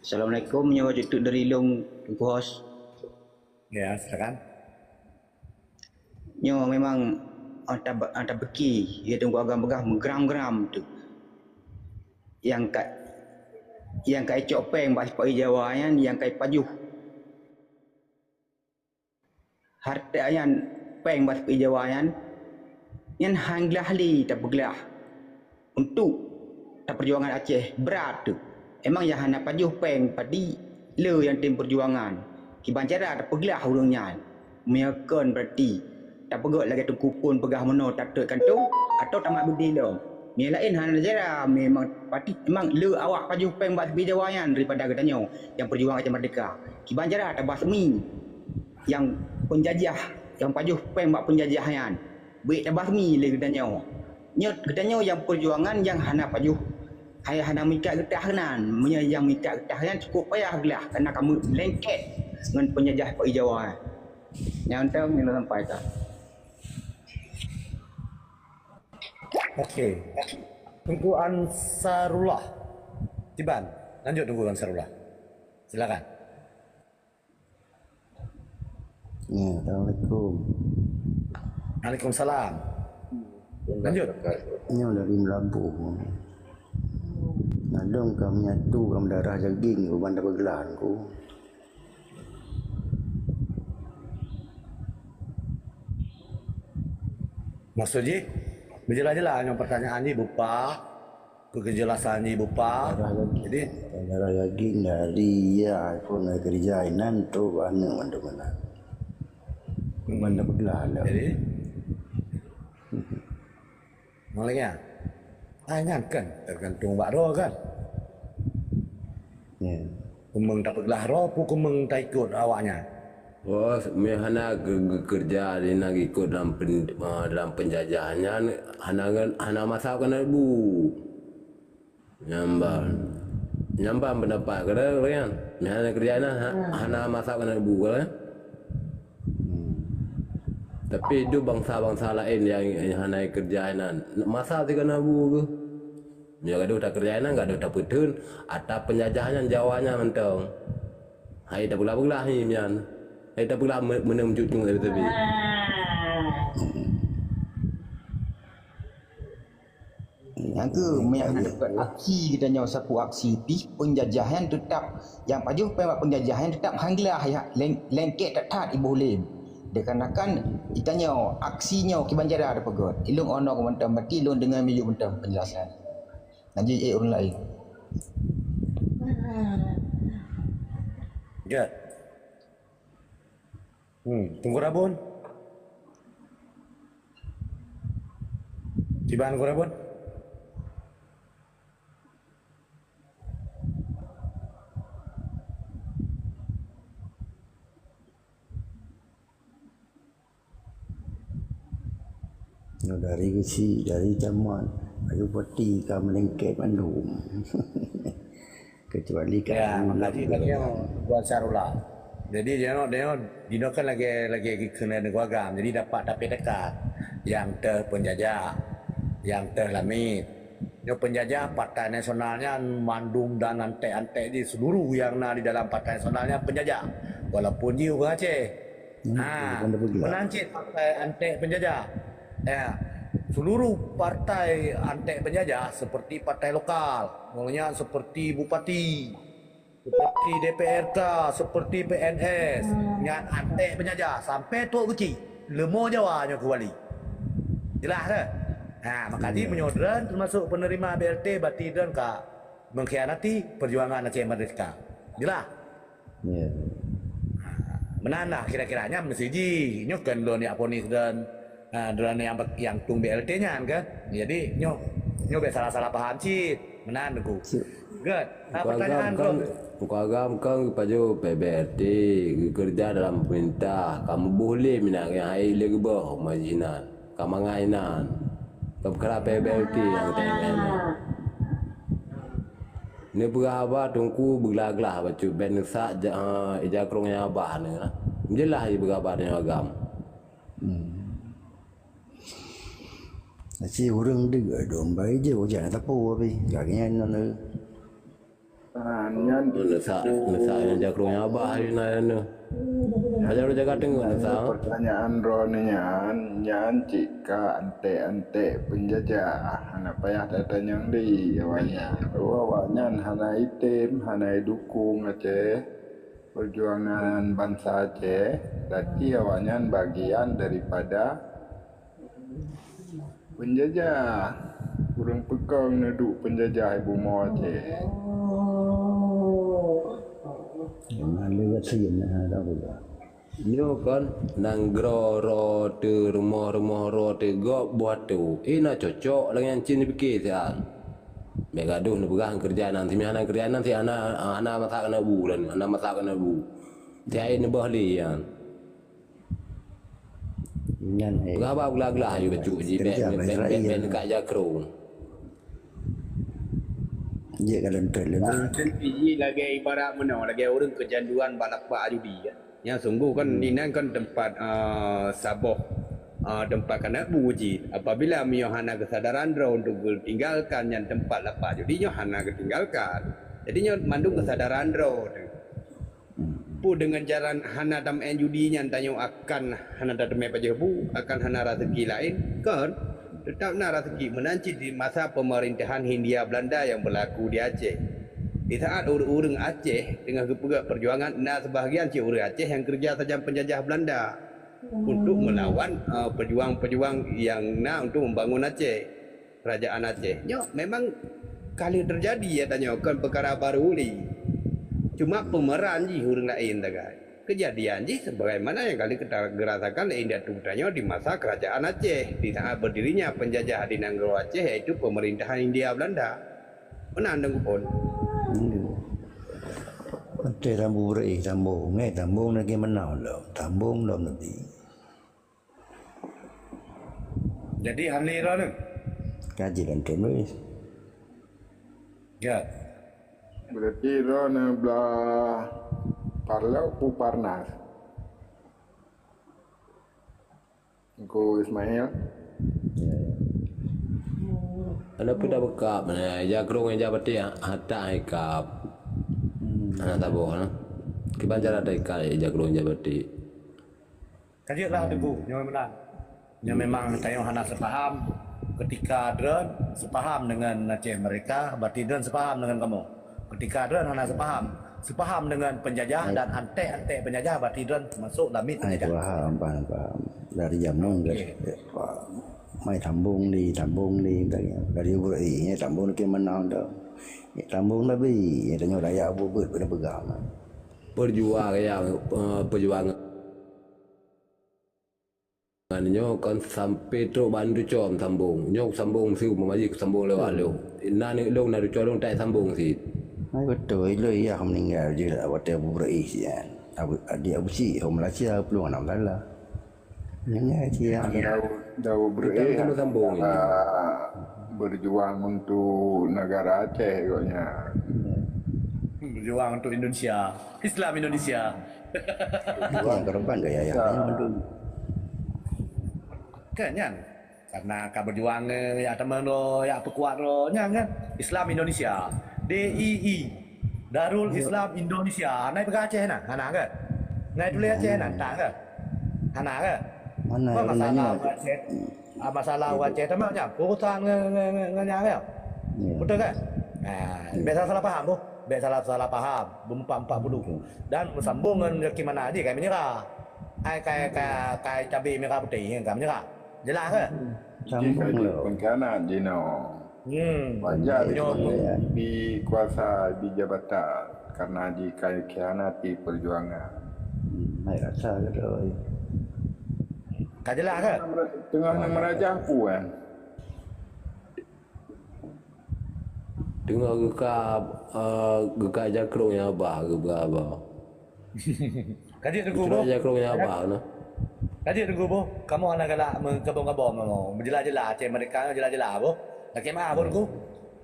Assalamualaikum, nyoe jeuet dari lôn, Teungku Hos. Ya, silakan. Nyoe memang ata, ata beuki, ya Teungku Agam peugah meugram-gram tu. Nyang ka, nyang ka icok péng bak sipa-i Jawa nyan, nyang ka ipajoh. Hareuta nyan péng bak sipa-i Jawa nyan, nyan han glah lé tapeuglah. Untuk tapeujuangan Aceh brat tu. Emang nyang hana pajoh péng padit le nyang tem peujuangan. Kiban cara tapeuglah ureueng nyan. Meunyoe kon berarti tapeugöt lagèe Teungku Pon peugah meunoe tatot kantong atau tamat beudé lom. Meunyoe laén hana cara memang pati memang le awak pajoh péng bak sipa-i Jawa nyan daripada geutanyoe nyang peujuang Aceh Merdeka. Kiban cara tabasmi nyang peunjajah nyang pajoh péng bak peunjajah nyan. Bèk tabasmi lé geutanyoe. Nyoe geutanyoe nyang peujuangan nyang hana pajoh, hai hana mita geutah nan. Meunyoe nyang mita geutah nyan cukôp payah glah, kana kamoe lengket ngon peunjajah sipa-i Jawa. Nyan teuh nyang sampai ka. Oke. Teungku Ansarullah. Kiban, lanjut Teungku Ansarullah. Silakan. Ya, assalamualaikum. Waalaikumsalam. Lanjut. Nyoe dari Meulaboh. Ladôm ka meunyato ka meudarah daging, uban tapeuglah Teungku. Maksud jih, beujeulaih-jeulaih nyoe pertanyaan jih beupah. Keu keujelasan jih beupah. Darah daging. Jadi, darah daging dari ya pun keureuja inan tu aneuk mandum meunan. Mandum peugah lah. Jadi, malaikat. Ah, nyan kan tergantung bak droe kan. Ya. Keumeung tapeuglah droe, peue keumeung taikot awaknyan. Oh, meuhana geukeureuja di na ikot dalam pen-, ah, dalam peunjajah nyan hana ngon, hana masa keuneuk bu. Nyambang. Nyambang pendapat keuneuk kan. Meuhana keureuja na ha-, hana masa keuneuk bu kan. Tapi itu bangsa-bangsa laén nyang, nyang hana keureuja inan. Masa ti keuneuk bu keuh. Meunyoe gadoh takeureuja inan, gadoh tapeutheun, ata peunjajah nyan Jawa nyan mantong. Hai tapeulah-peulah nyan. Hai tapeulah me-, meuneu meucut-cut dari tebi. Nyang keu meunyang aksi geutanyoe sapu aksi pih peunjajah nyan teutap, nyang pajoh péng bak peunjajah nyan teutap han glah ya, leng-, lengket that-that iboh lé. Dikarenakan geutanyoe aksi nyoe kiban cara tapeugöt. Ilôn ono mantong berarti lôn deungoe miyueb mantong penjelasan. Ngaji eh ureueng laén. Gét. Hmm, Teungku Rabon. Kiban Teungku Rabon. Nyoe dari geuchik, dari jameun, kayu peti ka meulengket mandum. Kecuali ya, kayu makajih lap tadi buat sarula. Jadi, dia nak, dia nak, dia nak kan lagi, lagi kena negara agam. Jadi, dapat tapi dekat. Yang terpenjajah, yang terlamit. Nyoe penjajah Partai Nasionalnya mandum dan antek-antek di seluruh yang na di dalam Partai Nasionalnya penjajah. Walaupun dia orang Aceh. Ha, bukan dia bergerak. Meunan cit partai antek penjajah. Ya, seluruh partai antek penjajah seperti partai lokal, maksudnya seperti bupati, seperti D P R K, seperti P N S, nyan antek penjajah sampai Tok Geuchik, leumo Jawa nyoe keuwali. Jelas dah? Ha, maka jih meunyoe droen termasuk penerima B L T, berarti droen ka mengkhianati perjuangan Aceh Merdeka. Jelas? Ya. Meunan lah kira-kira nyan meusti jih. Nyoe kan lôn jak ponis dan, ah, dan nyang, nyang tueng B L T nyan kan. Jadi nyoe, nyoe bèk salah-salah paham cit. Meunan Teungku. Good. Ah, pertanyaan kan, Teungku. Agam kan pajoh P B R T, geukeureuja dalam pemerintah, ka muboh lé minak nyang hai lé geuboh majinan, ka mangai nan. Ka peukara P B R T nyang teuingat nyan. Neupeugah haba Teungku beuglah-glah bacut bèk neusak ja-, eh, ija krong nyang abah neuh. Jeulaih jipeugah haba tanyoe agam. Hmm. Aci ureueng deuk dong bai je ujan tapeu pi. Lagèe nyan nyoe. Ah, nyan neusak, neusak nyang ija krong nyang abah hari nyan nyoe. Aja udah jaga teungoh neusak. Pertanyaan droeneuh nyan, nyan cit ka antek-antek penjajah. Hana payah tatanyong lé awaknyan. Awaknyan hana item, hana idukung Aceh, perjuangan bansa Aceh, berarti awaknyan bagian daripada penjajah. Ureueng peukong neuduek penjajah i bumoe Aceh. Nyoe kon nanggroe rot teuh, rumoh-rumoh rot teuh, gob buah tu. Eh, na cocok lagèe nyan cit neupike siat. Bèk gadoh neupeugah keureuja nan, si hana keureuja nan, si hana, hana masak keuneuk bu, hana masak keuneuk bu. Si ai neuboh lé nyan. Nyan, eh, peugah haba glah-glah aju bacut jih, bèk, bèk, bèk, bèk neuka ija krong. Jeuet ka leuntreun, leuntreun. Jih lagèe ibarat meunoe, lagèe ureueng keucanduan bak lapak judi, ya. Nyang sunggoh kan, hmm, inan kan teumpat, ah, saboh, ah, teumpat keuneuk bu jih. Apabila meunyoe hana keusadaran droe untuk geutinggalkan nyan teumpat lapak judi, nyoe hana geutinggalkan. Jadi nyoe mandum keusadaran droe teuh. Peue deungon jalan hana tameu'en judi nyan tanyoe akan hana tateumé pajoh bu, akan hana raseuki laén? Kon, teutap na raseuki meunan cit di masa peumeurintah Hindia Beulanda nyang beulaku di Aceh. Di saat ureueng-ureueng Aceh teungoh geupeugöt peujuangan, na seubahagian cit ureueng Aceh nyang keureuja sajan peunjajah Beulanda untuk meulawan, eh, peujuang-peujuang nyang na untuk membangun Aceh. Kerajaan Aceh. Nyoe memang ka lheueh teujadi, ya, tanyoe kon peukara baru lé. Cuma peumeuran jih ureueng laén sagai. Keujadian jih sebagaimana nyang ka lheueh geuta-, geurasakan lé indatu tanyoe di masa Kerajaan Aceh, di saat berdirinya penjajah di nanggroe Aceh, yaitu pemerintahan Hindia Belanda. Meunan Teungku Pon. Hmm. Watèe tambong beuréh, tambong, eh, tambong lagèe meunan lom, tambong lom lagèe. Jadi, han lé droeneuh? Ka jeuet lom teuneuh. Ya. Berarti droeneuh blah parlok pu parnas. Teungku Ismail. Ya, ya. Ada pun dah bekap, eh, ija krong, ija batik, hata ikap. Hmm. Hana saboh, nah. Kiban cara taikap, ija krong, ija batik. Ka jeuet lah, Teungku, nyoe meunan. Nyoe memang tanyoe hana seupaham. Ketika droen seupaham dengan Aceh Merdeka, berarti droen seupaham dengan kamoe. Ketika droen hana seupaham, seupaham dengan penjajah dan antek-antek penjajah, berarti droen masuk lam miet penjajah. Paham, paham, paham. Dari jameun, okey, dari, mai tambong di, tambong di, dari, dari beuréh, ya, tambong di mana dah. Ya, tambong Nabi, ya, tanyoe rakyat buet, buet kena pegang. Perjuangan, ya, eh, perjuangan. Nyoe kan sampai trok bak Indonesia sambong. Nyoe sambong siumu maji sambong lewat lom. Nan lôn na Indonesia lôn tak sambong sit. Hai betul, ilôn iya meninggal je lah, watèe Abu Brais nyan. Abu, adik Abu Syik, ho Malaysia, peuluh enam salah. Meninggal je lah. Daud, Daud Brais. Kita kena sambung ini. Berjuang untuk negara Aceh agaknya. Berjuang untuk Indonesia. Islam Indonesia. Wah, kereban gaya ya. Kan nyan. Karena ka berjuang, eh, ya teman lo, ya peukuat lo, nyan kan. Islam Indonesia. D I I. Darul Islam Indonesia. Nai peugah Aceh na? Hana kan? Nai tuléh Aceh na? Tak kan? Hana ke? Mana? Apa masalah Aceh? Ah, masalah Aceh teuma nyan urusan nge-, nge-, nge-, nge-, nyan ya? Ya. Betul kan? Nah, biasa salah paham tu. Biasa salah, salah paham. Berempat-empat puluh. Betul. Dan bersambung dengan Zaki Mana Haji, kai menyerah. Ai kai, kai, kai cabai merah putih, kai menyerah. Jelas ke? Sambung. Jih ka jeuet pengkhianat jinoe. Hmm. Wajar. Nyoe di, di kuasa, di jabatan, karena jih ka khianati perjuangan. Hmm, hai rasa ke tu? Ka jelas ke? Teungoh na meurajah puan. Teungoh geuka, eh, geuka jakrong nyang abah, geuba abah. Ka jeuet Teungku boh. Ka jeuet Teungku boh. Kamoe hana galak meukabong-kabong, meujeulah-jeulah Aceh Merdeka nyoe jeulah-jeulah boh. Lakèe meu'ah boh Teungku.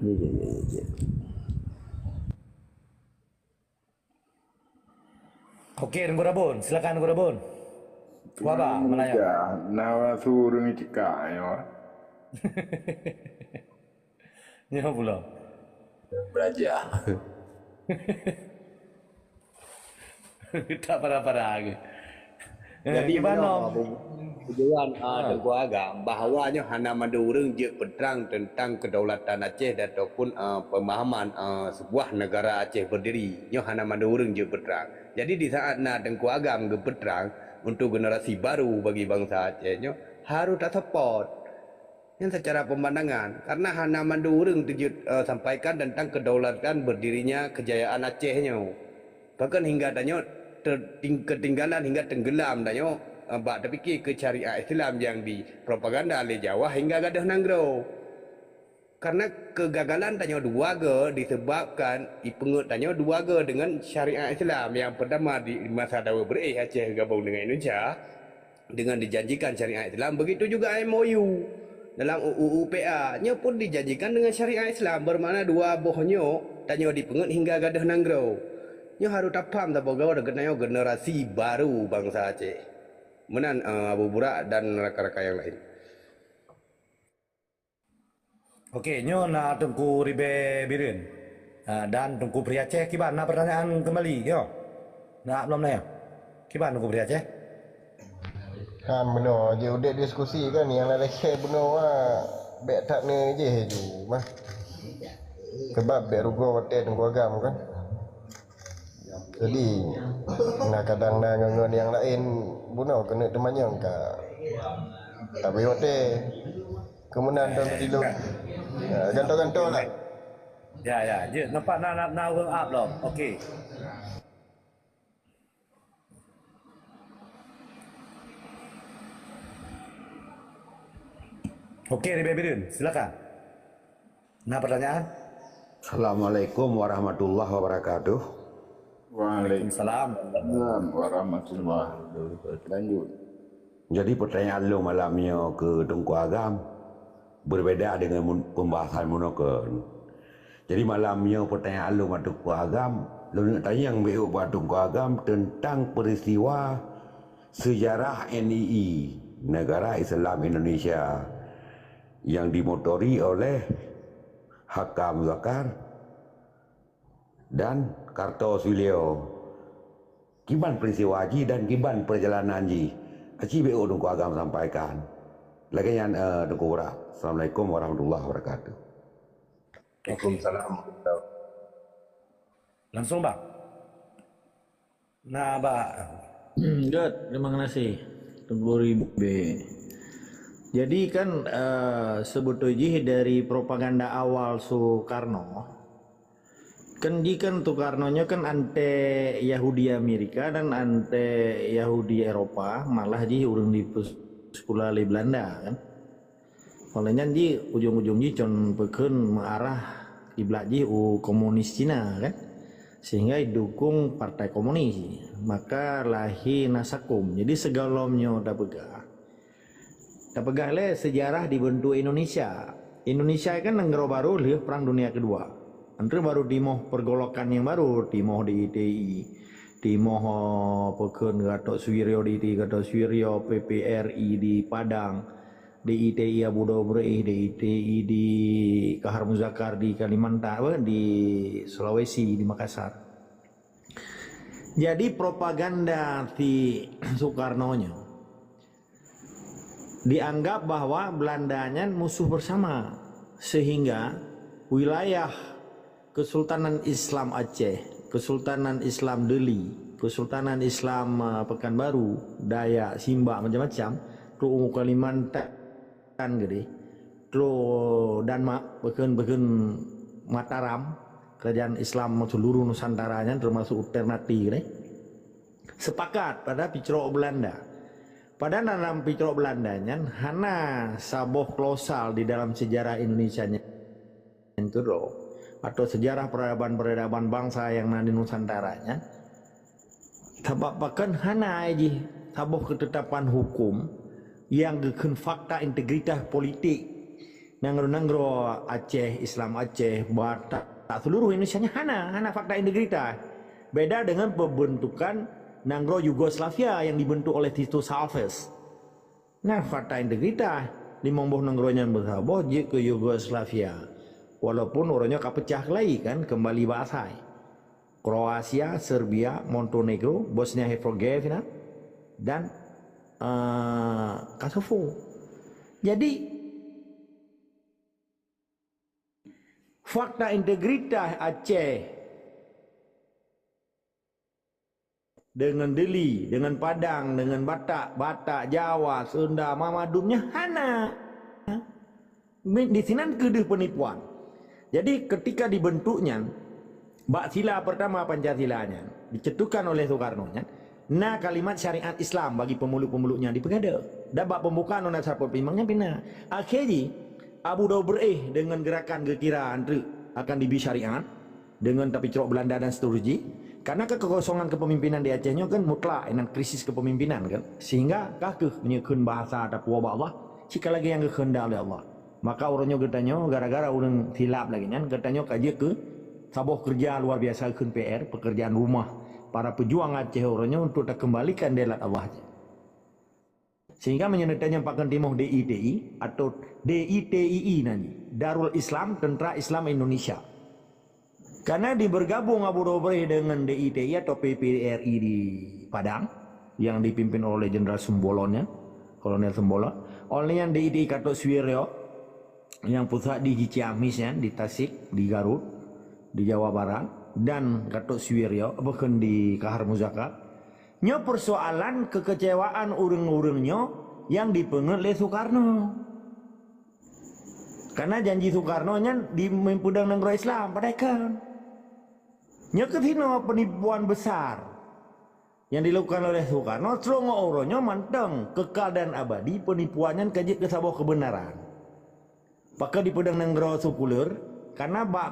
Ya, ya, ya, ya, ya. Oke, Teungku Rabon, silakan Teungku Rabon. Kuaba meunanya. Na su ureueng cekak nyoe. Nyoe pula. Belajar. Tak parah-parah ke. Jadi, eh, gimana? Tujuan, ah, Teungku Agam, bahwa nyoe hana mandum ureueng jeuet peutrang tentang kedaulatan Aceh ataupun, ah, pemahaman, ah, sebuah negara Aceh berdiri. Nyoe hana mandum ureueng jeuet peutrang. Jadi, di saat na Teungku Agam geupeutrang untuk generasi baru bagi bangsa Aceh nyoe, harus ta-support. Nyan secara pemandangan, karena hana mandum ureueng teujeuet, eh, sampaikan tentang kedaulatan berdirinya kejayaan Aceh nyoe. Bahkan hingga tanyoe ter-, ting-, ketinggalan hingga tenggelam tanyoe, eh, bak tapike keu syariat Islam nyang dipropaganda lé Jawa hingga gadôh nanggroe. Karena kegagalan tanyoe dua go disebabkan ipeungeuet tanyoe dua go dengan syariat Islam. Yang pertama di masa Daud Beureu'éh Aceh gabong dengan Indonesia, dengan dijanjikan syariat Islam, begitu juga M O U dalam U U U P A, nyoe pun dijanjikan dengan syariat Islam, bermakna dua boh nyoe tanyoe dipeungeuet hingga gadôh nanggroe. Nyoe harôh tapaham saboh goe geutanyoe generasi baru bansa Aceh. Meunan, eh, Abu Burak dan rakan-rakan yang lain. Oke, nyoe na Teungku Ribée Bireuen, ah, dan Teungku Pri Aceh, kiban na pertanyaan kembali, yo? Na lom na, ya? Kiban Teungku Pri Aceh? Kan bunoe jih udeb diskusi kan, nyang lalekée bunoe, ah, bék that neujih ju mah. Sebab bék rugoe watée Teungku Agam kan. Jadi, na kadang na ngon-ngon nyang laén bunoe keuneuk teumanyong ka. Tapi watée keumunan dan tilok, ya, gantoe-gantoe lah. Ya, ya, jeuet nampak na, na, na ureueng up lom. Oke. Oke, Ribée Bireuen, silakan. Na pertanyaan? Assalamualaikum warahmatullahi wabarakatuh. Waalaikumsalam warahmatullahi wabarakatuh. Lanjut. Jadi, pertanyaan lôn malam nyoe keu Teungku Agam berbeda dengan mun-, pembahasan bunoe keuh. Jadi, malam nyoe pertanyaan lôn bak Teungku Agam, lôn neuk tanyong beu bak Teungku Agam tentang peristiwa sejarah N I I, Negara Islam Indonesia, yang dimotori oleh H K Muzakar dan Kartosuwiryo. Kiban peristiwa jih dan kiban perjalanan jih. Aci beu Teungku Agam sampaikan. Lagée nyan, eh, Teungku Burak. Assalamualaikum warahmatullahi wabarakatuh. Waalaikumsalam. Langsung, Bang. Nah, Bang. Good, terima kasih. Teungku Ribée. Jadi kan, eh, sebetulnya jih dari propaganda awal Soekarno, kan jih kan Soekarno nyoe kan anti Yahudi Amerika dan anti Yahudi Eropa, malah jih ureueng dipeuseukula lé Belanda kan. Oleh nyan jih ujong-ujong jih kon peukheun meuarah kiblat jih u komunis Cina kan, sehingga dukung partai komunis, maka lahé na SAKUM. Jadi sigohlom nyoe tapeugah, tapeugah lé sejarah dibentuk Indonesia. Indonesia kan nanggroe barô lheueh Perang Dunia Kedua. Antara baru timoh pergolakan nyang barô, timoh di I T I, timoh, eh, peukheun Kartosuwiryo di I T I, Kartosuwiryo, P P R I di Padang, di I T I Abu Dhabi, di I T I di Kahar Muzakar di Kalimantan, apa, di Sulawesi, di Makassar. Jadi propaganda si Soekarno nyoe, Dianggap bahwa Belanda nyan musuh bersama, sehingga wilayah Kesultanan Islam Aceh, Kesultanan Islam Deli, Kesultanan Islam, uh, Pekanbaru, Dayak, Simbak, macam-macam, Kalimantan gede, Kalimantan, Denmark, bahkan, bahkan Mataram, kerajaan Islam seluruh Nusantara nyan termasuk Ternate gede, sepakat pada picrok Belanda. Pada dalam picrok Belanda nyan hana saboh klausal di dalam sejarah Indonesia nyan keudroe, atau sejarah peradaban-peradaban bangsa nyang na di Nusantara nyan, sabab pakon hana jih saboh ketetapan hukum nyang geukheun fakta integritas politik nanggroe-nanggroe Aceh, Islam Aceh, Batak, seluruh Indonesia nyan hana, hana fakta integritas. Beda dengan pembentukan nanggroe Yugoslavia yang dibentuk oleh Tito Salves. Nah, fakta integritas, limong boh nanggroe nyan beusaboh jeuet keu Yugoslavia. Walaupun uroe nyoe ka pecah keulai kan, kembali bak asai. Kroasia, Serbia, Montenegro, Bosnia Herzegovina, dan, eh, Kosovo. Jadi, fakta integritas Aceh dengan Deli, dengan Padang, dengan Batak, Batak, Jawa, Sunda, Mamadum nyan hana. Di sinan keudeh penipuan. Jadi, ketika dibentuk nyan, bak sila pertama Pancasila nyan, dicetuskan oleh Soekarno nyan, na kalimat syariat Islam bagi peumulut-peumulut nyan dipeugah. Dan bak pembukaan undang-undang seratus empat puluh lima nyan pih na. Akhé jih, Abu Daud Beureueh dengan gerakan geukira antreuk akan dibi syariat, dengan tapicrok Belanda dan seterusnya. Karena ke-, kekosongan kepemimpinan di Aceh nyoe kan mutlak, inan krisis kepemimpinan kan. Sehingga kah keuh meunyoe kheun bahasa tapuwoe bak Allah, cit ka lagée nyang geukheundak lé Allah. Maka uroe nyoe geutanyoe, gara-gara ureuëng silap lagée nyan, geutanyoe ka jeuet keu saboh keureuja luar biasa kheun P R, pekerjaan rumah para pejuang Aceh uroe nyoe untuk takeumbalikan deulat Allah. Sehingga meunyoe neutanyong pakon timoh D I T I atau D I T I I nan jih, Darul Islam, Tentara Islam Indonesia. Karena di bergabung Abu Daud Beureueh dengan D I T I atau P P R I di Padang yang dipimpin oleh Jenderal Simbolon ya, Kolonel Simbolon. Oleh yang D I T I Gatot Suwiryo yang pusat di Ciamis ya, di Tasik, di Garut, di Jawa Barat, dan Gatot Suwiryo, bahkan di Kahar Muzakkar. Nyoe persoalan kekecewaan ureuëng-ureuëng nyoe nyang dipeungeut lé Soekarno. Karena janji Soekarno nyan di meupeudong nanggroe Islam, padahai kan. Nyoe keuh sinoe penipuan besar yang dilakukan oleh Soekarno, seuleueng uroe nyoe mantong kekal dan abadi penipuan nyan ka jeuet keu saboh kebenaran. Pakon dipeudong nanggroe sekuler, karena bak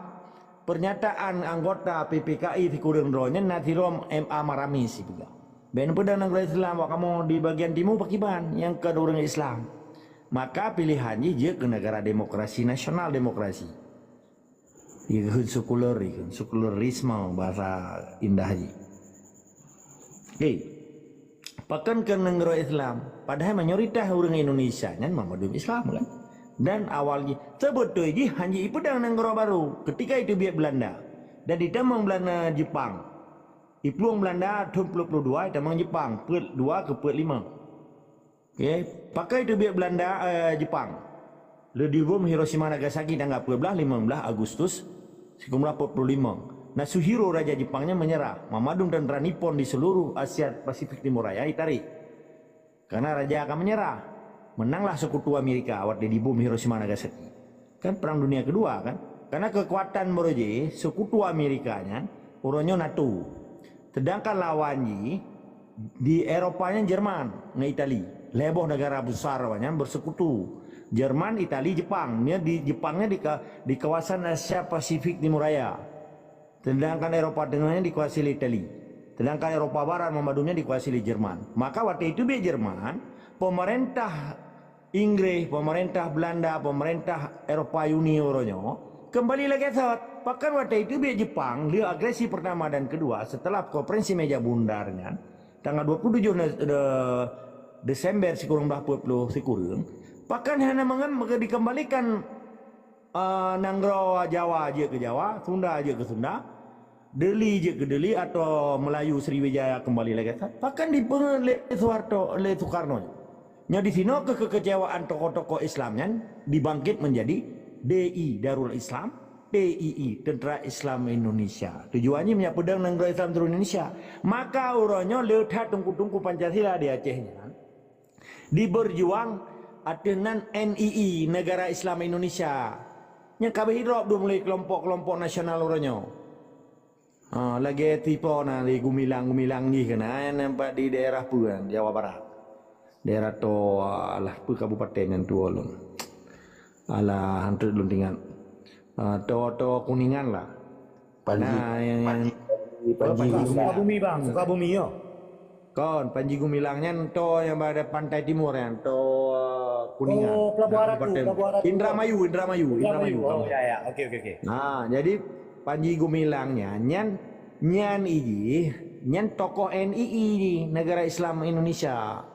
pernyataan anggota P P K I sikureueng droe nyan na sidroe M A Maramis sipeugah, "Bèk neupeudong nanggroe Islam awak kamoe di bagian timu pakiban nyang kon ureuëng Islam." Maka pilihan jih jeuet keu negara demokrasi, nasional demokrasi. Ikheun sekuler, ikheun sekularisme bahasa indah jih. Okey. Pakon keu nanggroe Islam, padahai mayoritas ureuëng Indonesia nyan mandum Islam kan. Dan awal jih, seubeutôi jih hana jipeudong nanggroe barô ketika iteubiet Belanda. Dan ditamong Belanda Jepang. Iplueng Belanda thon peuet puluh dua, itamong Jepang, peuet dua keu peuet lima. Okey, pakon iteubiet Belanda, eh, Jepang. Lheueh dibom Hiroshima Nagasaki tanggal peuet belas, limong belas Agustus sikureueng belas peuet puluh lima. Nasuhiro raja Jepang nyan menyerah. Mandum tentara Nippon di seluruh Asia Pasifik Timur Raya ditarik. Karena raja ka menyerah. Menanglah sekutu Amerika watée dibom Hiroshima Nagasaki. Kan Perang Dunia Kedua kan? Karena kekuatan meureuji sekutu Amerika nyan uroe nyoe NATO. Sedangkan lawan jih di Eropa nyan Jerman ngon Itali. Lhée boh negara besar awaknyan bersekutu. Jerman, Itali, Jepang. Nyan di Jepang nyan di ka-, di kawasan Asia Pasifik Timur Raya. Sedangkan Eropa Tengah nyan dikuasai lé Itali. Sedangkan Eropa Barat mandumnya dikuasai lé Jerman. Maka watée iteubiet Jerman, pemerintah Inggréh, pemerintah Belanda, pemerintah Eropa Uni uroe nyoe kembali lagée sot. Pakon watée iteubiet Jepang, lheueh agresi pertama dan kedua setelah konferensi meja bundar nyan, tanggal dua puluh tujuh Ne-, De-, Desember sikureueng belas peuet puluh sikureueng, pakon hana mengem-, dikembalikan, eh, nanggroe Jawa jeuet keu Jawa, Sunda jeuet keu Sunda, Deli jeuet keu Deli atau Melayu Sriwijaya kembali lagée sot? Pakon dipeungeut lé Soeharto, lé Soekarno? Nyoe di sinoe keu kekecewaan tokoh-tokoh Islam nyan dibangkit menjadi D I, Darul Islam, T I I, Tentara Islam Indonesia. Tujuan jih meunyoe peudong nanggroe Islam seluruh Indonesia. Maka uroe nyoe le that teungku-teungku Pancasila di Aceh nyan diberjuang ateueh nan N I I, Negara Islam Indonesia. Nyang ka beuhidrop dum lé kelompok-kelompok nasional uroe nyoe. Ha, lagèe tipe na di Gumilang-Gumilang jih keunan, nampak di daerah peue, Jawa Barat. Daerah Toa, alah, peue kabupaten nyan tuwo lôn. Alah, hanteuk lôn ingat. Ah, Toa, Toa Kuningan lah. Panji. Nah, yang, yang Panji, Panji Gumilang. Sukabumi, Bang, Sukabumi, yo. Kon, Panji Gumilang nyan Toa nyang pada pantai timur nyan, Toa Kuningan. Oh, Pelabuhan Ratu, Kabupaten Pelabuhan Ratu. Indramayu, Indramayu, Indramayu. Indramayu. Oh, ya, ya. Oke, oke, oke. Nah, jadi Panji Gumilang nyan, nyan, nyan ijih, nyan tokoh N I I di Negara Islam Indonesia.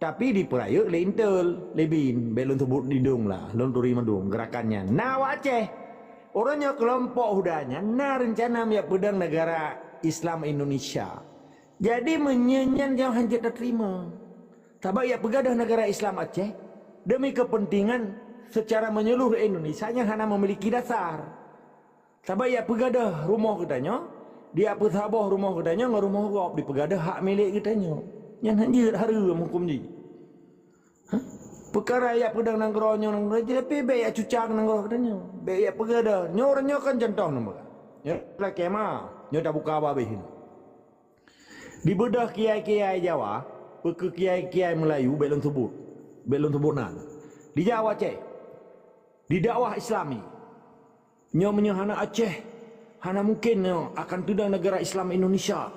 Tapi dipeurayeuk lé Intel, lé bin, bèk lôn seubut di dong lah, lôn turi mandum gerakan nyan. Na awak Aceh. Uroe nyoe keulompok Huda nyan na reuncana meujak peudong Negara Islam Indonesia. Jadi meunyoe nyan nyang hanjeuet tateurimong. Sabab jak peugadôh Negara Islam Aceh demi kepentingan secara menyeluruh Indonesia nyang hana memiliki dasar. Sabab jak peugadôh rumoh geutanyoe, jak peusaboh rumoh geutanyoe ngon rumoh gob, dipeugada hak milék geutanyoe. Nyan hanjeuet hareuem huköm jih. Hah? Peukara jak peudong nanggroe nyoe, nanggroe jih, tapi bèk jak cucang nanggroe geutanyoe. Bèk jak peugadôh. Nyoe ureueng nyoe kan contoh nyoe meuga. Nyoe lakèe ma, nyoe tabuka babeh nyoe. Dibeudôh kiai-kiai Jawa, peu kheueh kiai-kiai Meulayu, bèk lôn seubut. Bèk lôn seubut nan. Di Jawa Aceh. Di dakwah Islami. Nyoe meunyoe hana Aceh, hana mungken nyoe akan teudong negara Islam Indonesia.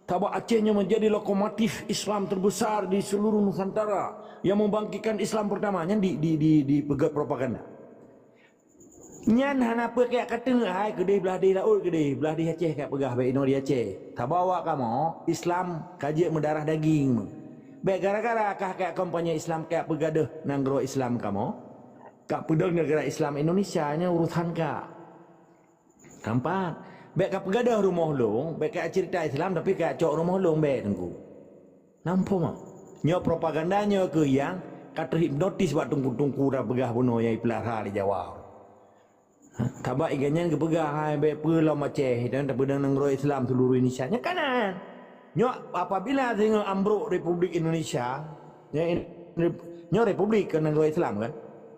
Sabab Aceh nyoe menjadi lokomotif Islam terbesar di seluruh Nusantara yang membangkitkan Islam pertama. Nyan di, di, di, dipeugèt propaganda. Nyan hana peue kajak kateuk, hai keudeh blah deh laôt keudeh, blah deh Aceh kajak peugah bèk inoe di Aceh. Sabab awak kamoe Islam ka jeuet meudarah daging. Bèk gara-gara kah kajak kampanye Islam kajak peugadôh nanggroe Islam kamoe. Ka peudong negara Islam Indonesia nyoe urusan ka. Keempat, bèk ka peugadôh rumoh lôn, bèk ka ceurita Islam tapi ka cok rumoh lôn bèk teungku. Nampak mah? Nyoe propaganda nyoe keuh nyang ka teuhipnotis bak teungku-teungku dan peugah bunoe nyang ipeulara di Jawa. Ha, sabab igan nyan geupeugah hai bèk peue lom Aceh dan tapeudong nanggroe Islam seluruh Indonesia. Nyoe kanan. Nyoe apabila singoh ambruk Republik Indonesia, nyoe, nyoe Republik keu nanggroe Islam kan?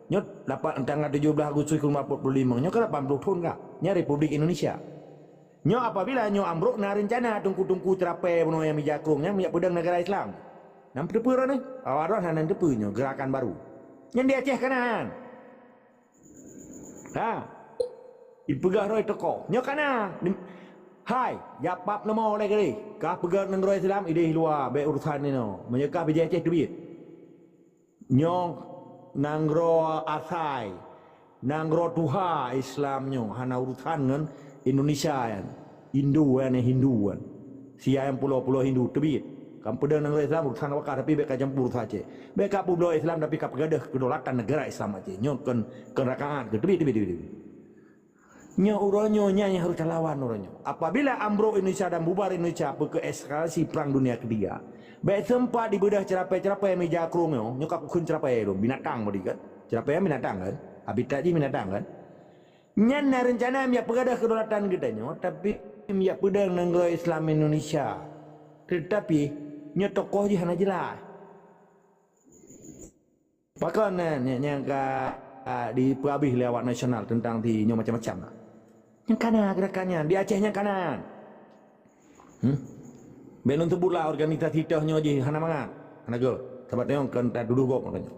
Nyoe lapan, tanggal tujoh blaih Agustus lima puluh lima, nyoe kan lapan puluh thon ka? Nyan Republik Indonesia. Nyoe apabila nyoe ambruk na reuncana teungku-teungku ceurapèe bunoe nyang mija krueng nyan meujak peudong negara Islam. Nyan teupeue droeneuh? Awak droeneuh hana teupeue nyoe gerakan baru. Nyan di Aceh kanan. Ha. Ipeugah roh teuko. Nyoe kana. Hai, japab leumô lé keudeh. Ka peugah nanggroe Islam ideh luwa bèk urusan inoe. Meunyoe ka bijéh Aceh teubiet. Nyoe nanggroe asai. Nanggroe tuha Islam nyoe hana urusan ngon Indonesia nyan. Hindu nyan, Hindu nyan. Sia nyang pulo-pulo Hindu teubiet. Kan peudong nanggroe Islam urusan awak kah, tapi bèk ka campur urusan Aceh. Bèk ka peubloe Islam tapi ka peugadôh kedaulatan negara Islam Aceh. Nyoe kon, kon rakaat keu teubiet, teubiet, teubiet, teubiet. Nyoe uroe nyoe nyan nyang harôh talawan uroe nyoe. Apabila ambruk Indonesia dan bubar Indonesia peu kheueh eskalasi Perang Dunia Ketiga, bèk seumpat dibeudôh ceurapèe-ceurapèe mija krueng nyoe, nyoe ka kukheun ceurapèe lôn, binatang bodi kan. Ceurapèe binatang kan? Habitat jih binatang kan? Nyan na reuncana meujak peugadôh kedaulatan geutanyoe, tapi meujak peudong nanggroe Islam Indonesia. Teutapi, nyoe tokoh jih hana jeulaih. Pakon nyan, nyan, nyang ka, ah, dipeuhabéh lé awak nasional teuntang di nyoe macam-macam na. Nyang kana gerakan nyan, di Aceh nyang kana. Hmm? Bèk lôn seubut lah organisasi toh nyoe jih hana mangat. Hana göt. Sabab nyoe kon tatuduh gob makajih.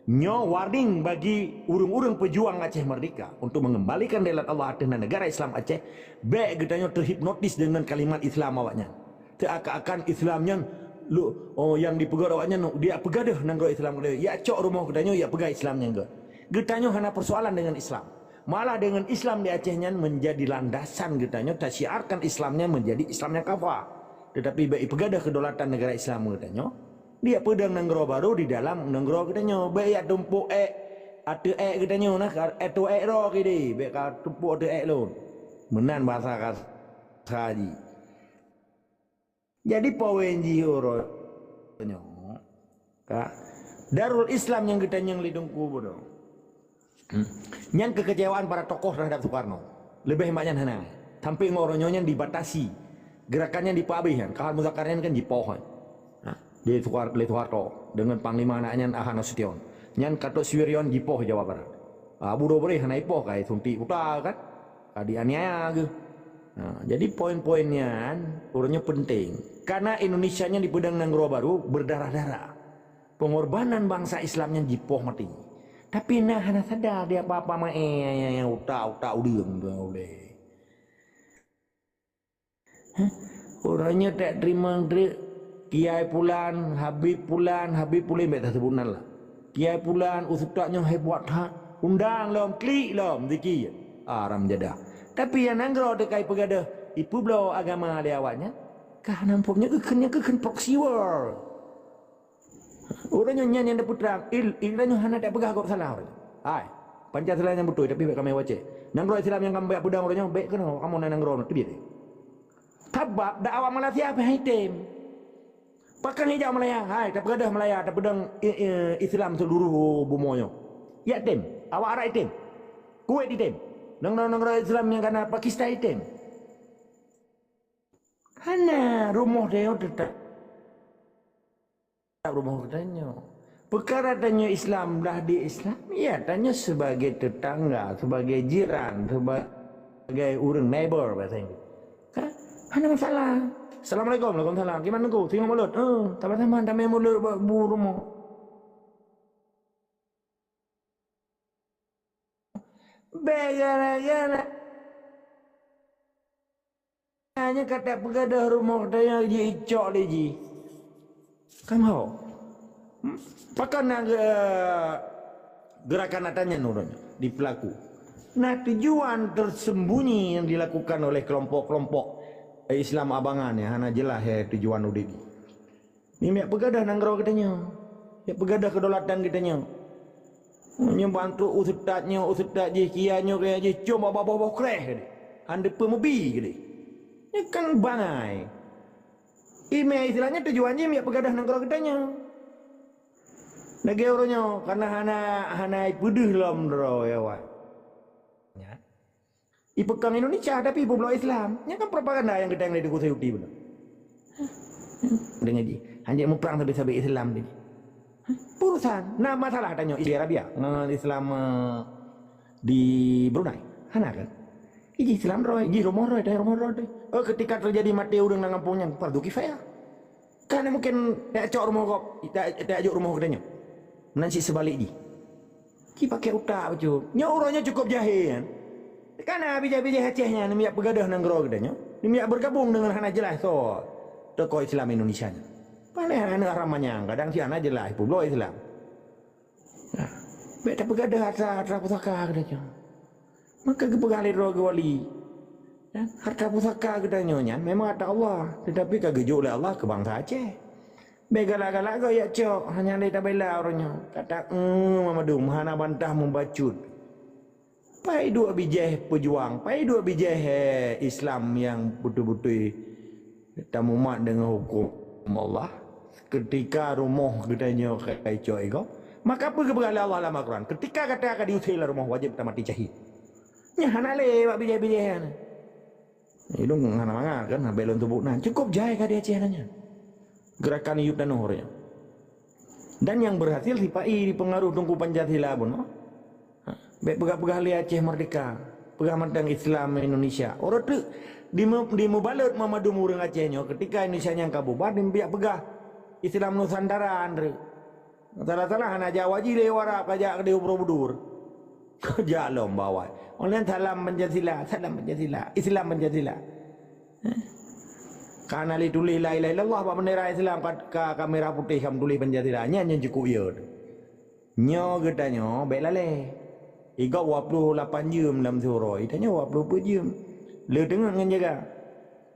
Nyoe warning bagi ureuëng-ureuëng peujuang Aceh Merdeka untuk mengembalikan daulat Allah ateueh negara Islam Aceh. Bèk geutanyoe teuhipnotis deungon kalimat Islam awaknyan. Teuakan-akan Islam nyan, lu-, oh, nyang dipeugah awaknyan, dia peugadôh nanggroe Islam geutanyoe, ya cok rumoh geutanyoe, ya peugah Islam nyang göt. Geutanyoe hana persoalan dengan Islam. Malah dengan Islam di Aceh nyan menjadi landasan geutanyoe tasyiarkan Islam nyan menjadi Islam nyang kafah. Tetapi bèk ipeugadôh kedaulatan negara Islam geutanyoe, dia peudong nanggroe baru di dalam nanggroe geutanyoe. Bèk ya tumpok ék ateueh ék geutanyoe nah, ateueh ék droe keudeh, bèk ka tumpok ateueh ék lôn. Meunan bahasa kasa jih. Jadi poin jih uroe nyoe, ka, Darul Islam nyang geutanyong lé Teungku Budo. Hmm. Nyan kekecewaan para tokoh terhadap Soekarno. Leubeh mak nyan hana. Sampai ngon uroe nyoe nyan dibatasi. Gerakan nyan dipeuabéh nyan. Ka Ahmad Muzakar nyan kan jipoh nyan. Ha, lé Soekar-, lé Soeharto. Dengan panglima anak nyan Ahmad Nasution. Nyan Gatot Subirman jipoh Jawa Barat. Abu Dobre hana ipoh kai suntik uta kan. Ka dianiaya geuh. Ha, jadi poin-poin nyan uroe nyoe penting. Karena Indonesia nyan dipeudong nanggroe baru berdarah-darah. Pengorbanan bangsa Islam nyan jipoh maté. Tapi na hana sadar di apa-apa maé utak-utak udeueng tu uleh. Hah? Uroe nyoe tak terima treuk Kiai Pulan, Habib Pulan, Habib Pulan bèk tasebut nan lah. Kiai Pulan, ustaz nyoe hebat that. Undang lom, klik lom, zikir. Aram jadah. Tapi nyang nanggroe teuka ipeugadôh, ipeubloe agama lé awaknyan. Ka hana muphom nyoe keukeuen, nyoe keukeuen proxy war. Ureueng nyoe nyan nyang neupeutrang, il-, il-, ureueng nyoe hana tapeugah gob salah ureueng nyoe. Hai, Pancasila nyang beutôi, tapi bèk kamoe wacée. Nanggroe Islam nyang kamoe peudong ureueng nyoe, bèk keunoe kamoe na nanggroe nyoe, teubiet. Sabab dakwah Malaysia pih item. Pakon ijak Malaya, hai, tapeugah Malaya, tapeudong i-, i-, Islam seluruh bumoe nyoe. Jak item, awak Arab item. Kuwait item. Nanggroe-nanggroe Islam nyang kana Pakistan item. Hana, rumoh tanyoe teutap rumoh geutanyoe. Peukara tanyoe Islam, dah di Islam, ya, tanyoe sebagai tetangga, sebagai jiran, sebagai ureueng neighbor bahasa Inggris. Kan? Hana masalah. Assalamualaikum, waalaikumsalam. Kiban Teungku, singoh mulod. Eh, sama-sama, tamé mulod bak bu rumoh. Bèk gara-gara nyan ka tapeugah rumoh tanyoe jicok lé jih. Kan ho? Hmm? Pakon na ge-, geurakan ata nyan ureueng nyoe dipeulaku? Na tujuan tersembunyi yang dilakukan oleh kelompok-kelompok Islam abangan nyang hana jeulaih, eh, tujuan udép jih. Nyoe miak peugadôh nanggroe geutanyoe. Miak peugadôh kedaulatan geutanyoe. Nyoe bantuk ustaz nyoe, ustaz jih, kiai nyoe, kiai jih, cuma babah-babah kreh geude. Han deupeu meubi geude. Nyoe kan bangai. Imé Islam nyoe tujuan jih miak peugadôh nanggroe geutanyoe. Lagèe uroe nyoe, karena hana, hana ipeudeuh lom droe awak. Nyan. Ipeukong Indonesia, tapi ipeubloe Islam. Nyan kan propaganda nyang geutanyoe lé Teungku Sayuti bunoe. Deungon jih, hanjeuet muprang sabe-sabe Islam tadi. Urusan, na masalah tanyoe Saudi Arabia ngon Islam, eh, di Brunei. Hana kan? Iji Islam droe, iji rumoh droe, tanyoe rumoh droe. Oh, ketika terjadi maté ureueng lam gampông nyan, fardu kifayah. Kan mungkin tajak cok rumoh gob, tajak, tajak jok rumoh geutanyoe. Meunan cit seubalik jih. Ci pakai utak bacut. Nyoe uroe nyoe cukup jahé nyan. Kana bijéh-bijéh Aceh nyan neumijak peugadôh nanggroe geutanyoe. Neumijak bergabung deungon hana jeulaih soe tokoh Islam Indonesia nyan. Paléh aneuk haram manyang, kadang cit hana jeulaih peubloe Islam. Nah, bèk tapeugadôh hareuta, hareuta pusaka geutanyoe. Maka geupeugah lé droe geuwali, ya, hareuta pusaka geutanyoe nyan memang atra Allah, teutapi ka geujok lé Allah keu bansa Aceh. Bèk galak-galak gob jak cok, hana lé tabela uroe nyoe. Kata, "Eung, Mamadum, hana bantah mubacut." Pai duek bijéh peujuang, pai duek bijéh, eh, Islam nyang beutôi-beutôi tamumat deungon huköm Allah. Ketika rumoh geutanyoe ka icok igob, maka peue geupeugah lé Allah lam Al-Quran, "Ketika gata ka diusé lam rumoh, wajéb tamati syahid." Nyan hana lé bak bijéh-bijéh nyan. Idong hana mangat kan, habéh lôn seubut nan. Cukup jai ka di Aceh nyan. Gerakan Yub Tanoh nyan. Dan nyang berhasil sipa-i dipengaruh Teungku Pancasila bunoe. Ha, bèk peugah-peugah lé Aceh merdeka. Peugah mantong Islam Indonesia. Uroe teuk dimu-, dimeubalot Mamadum ureueng Aceh nyoe, ketika Indonesia nyang ka bubar, dimeubiak peugah Islam Nusantara, Andre. Salah-salah hana Jawa jih lé Arab ka jak keudéh u Borobudur. Jak lom bawai. Online salam Pancasila, salam Pancasila, Islam Pancasila. Eh? Ka na lé tuléh la ilaha illallah bak bendera Islam ka, ka, ka merah putéh ka meutuléh Pancasila. Nyan nyang cukup yo. Nyoe geutanyoe bèk lalée. Igob dua puluh lapan jeuem lam siuroe, geutanyoe dua puluh peuet jeuem. Le teungeut ngon jaga.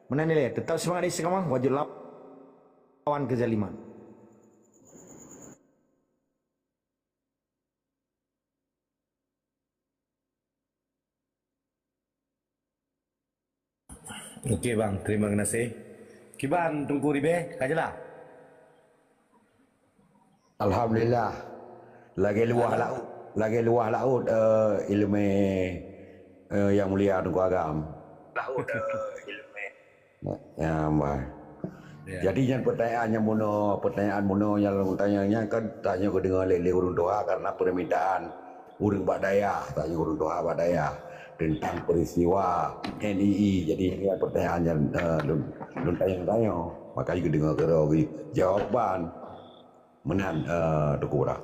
Meunan ilée, teutap seumangat istiqamah, wajéb lawan keuzaliman. Oke bang, terima kasih. Kiban Teungku Ribeh, ka jeulaih? Alhamdulillah. Lagèe luwah laôt, lagèe luwah laôt, eh, ileumèe, eh, Yang Mulia Teungku Agam. Laôt, eh, ileumèe. Ya, bah. Ya. Jadi nyan pertanyaan nyang bunoe, pertanyaan bunoe nyang lôn tanyong nyan kan tanyoe geudeungoe lé, lé ureueng tuha karena permintaan ureueng bak dayah, tanyoe ureueng tuha bak dayah tentang peristiwa N I I. Jadi nyan pertanyaan nyang, eh, lôn, lôn tanyong-tanyong, makajih geudeungoe keudroe jawaban. Meunan, eh, Teungku Bra.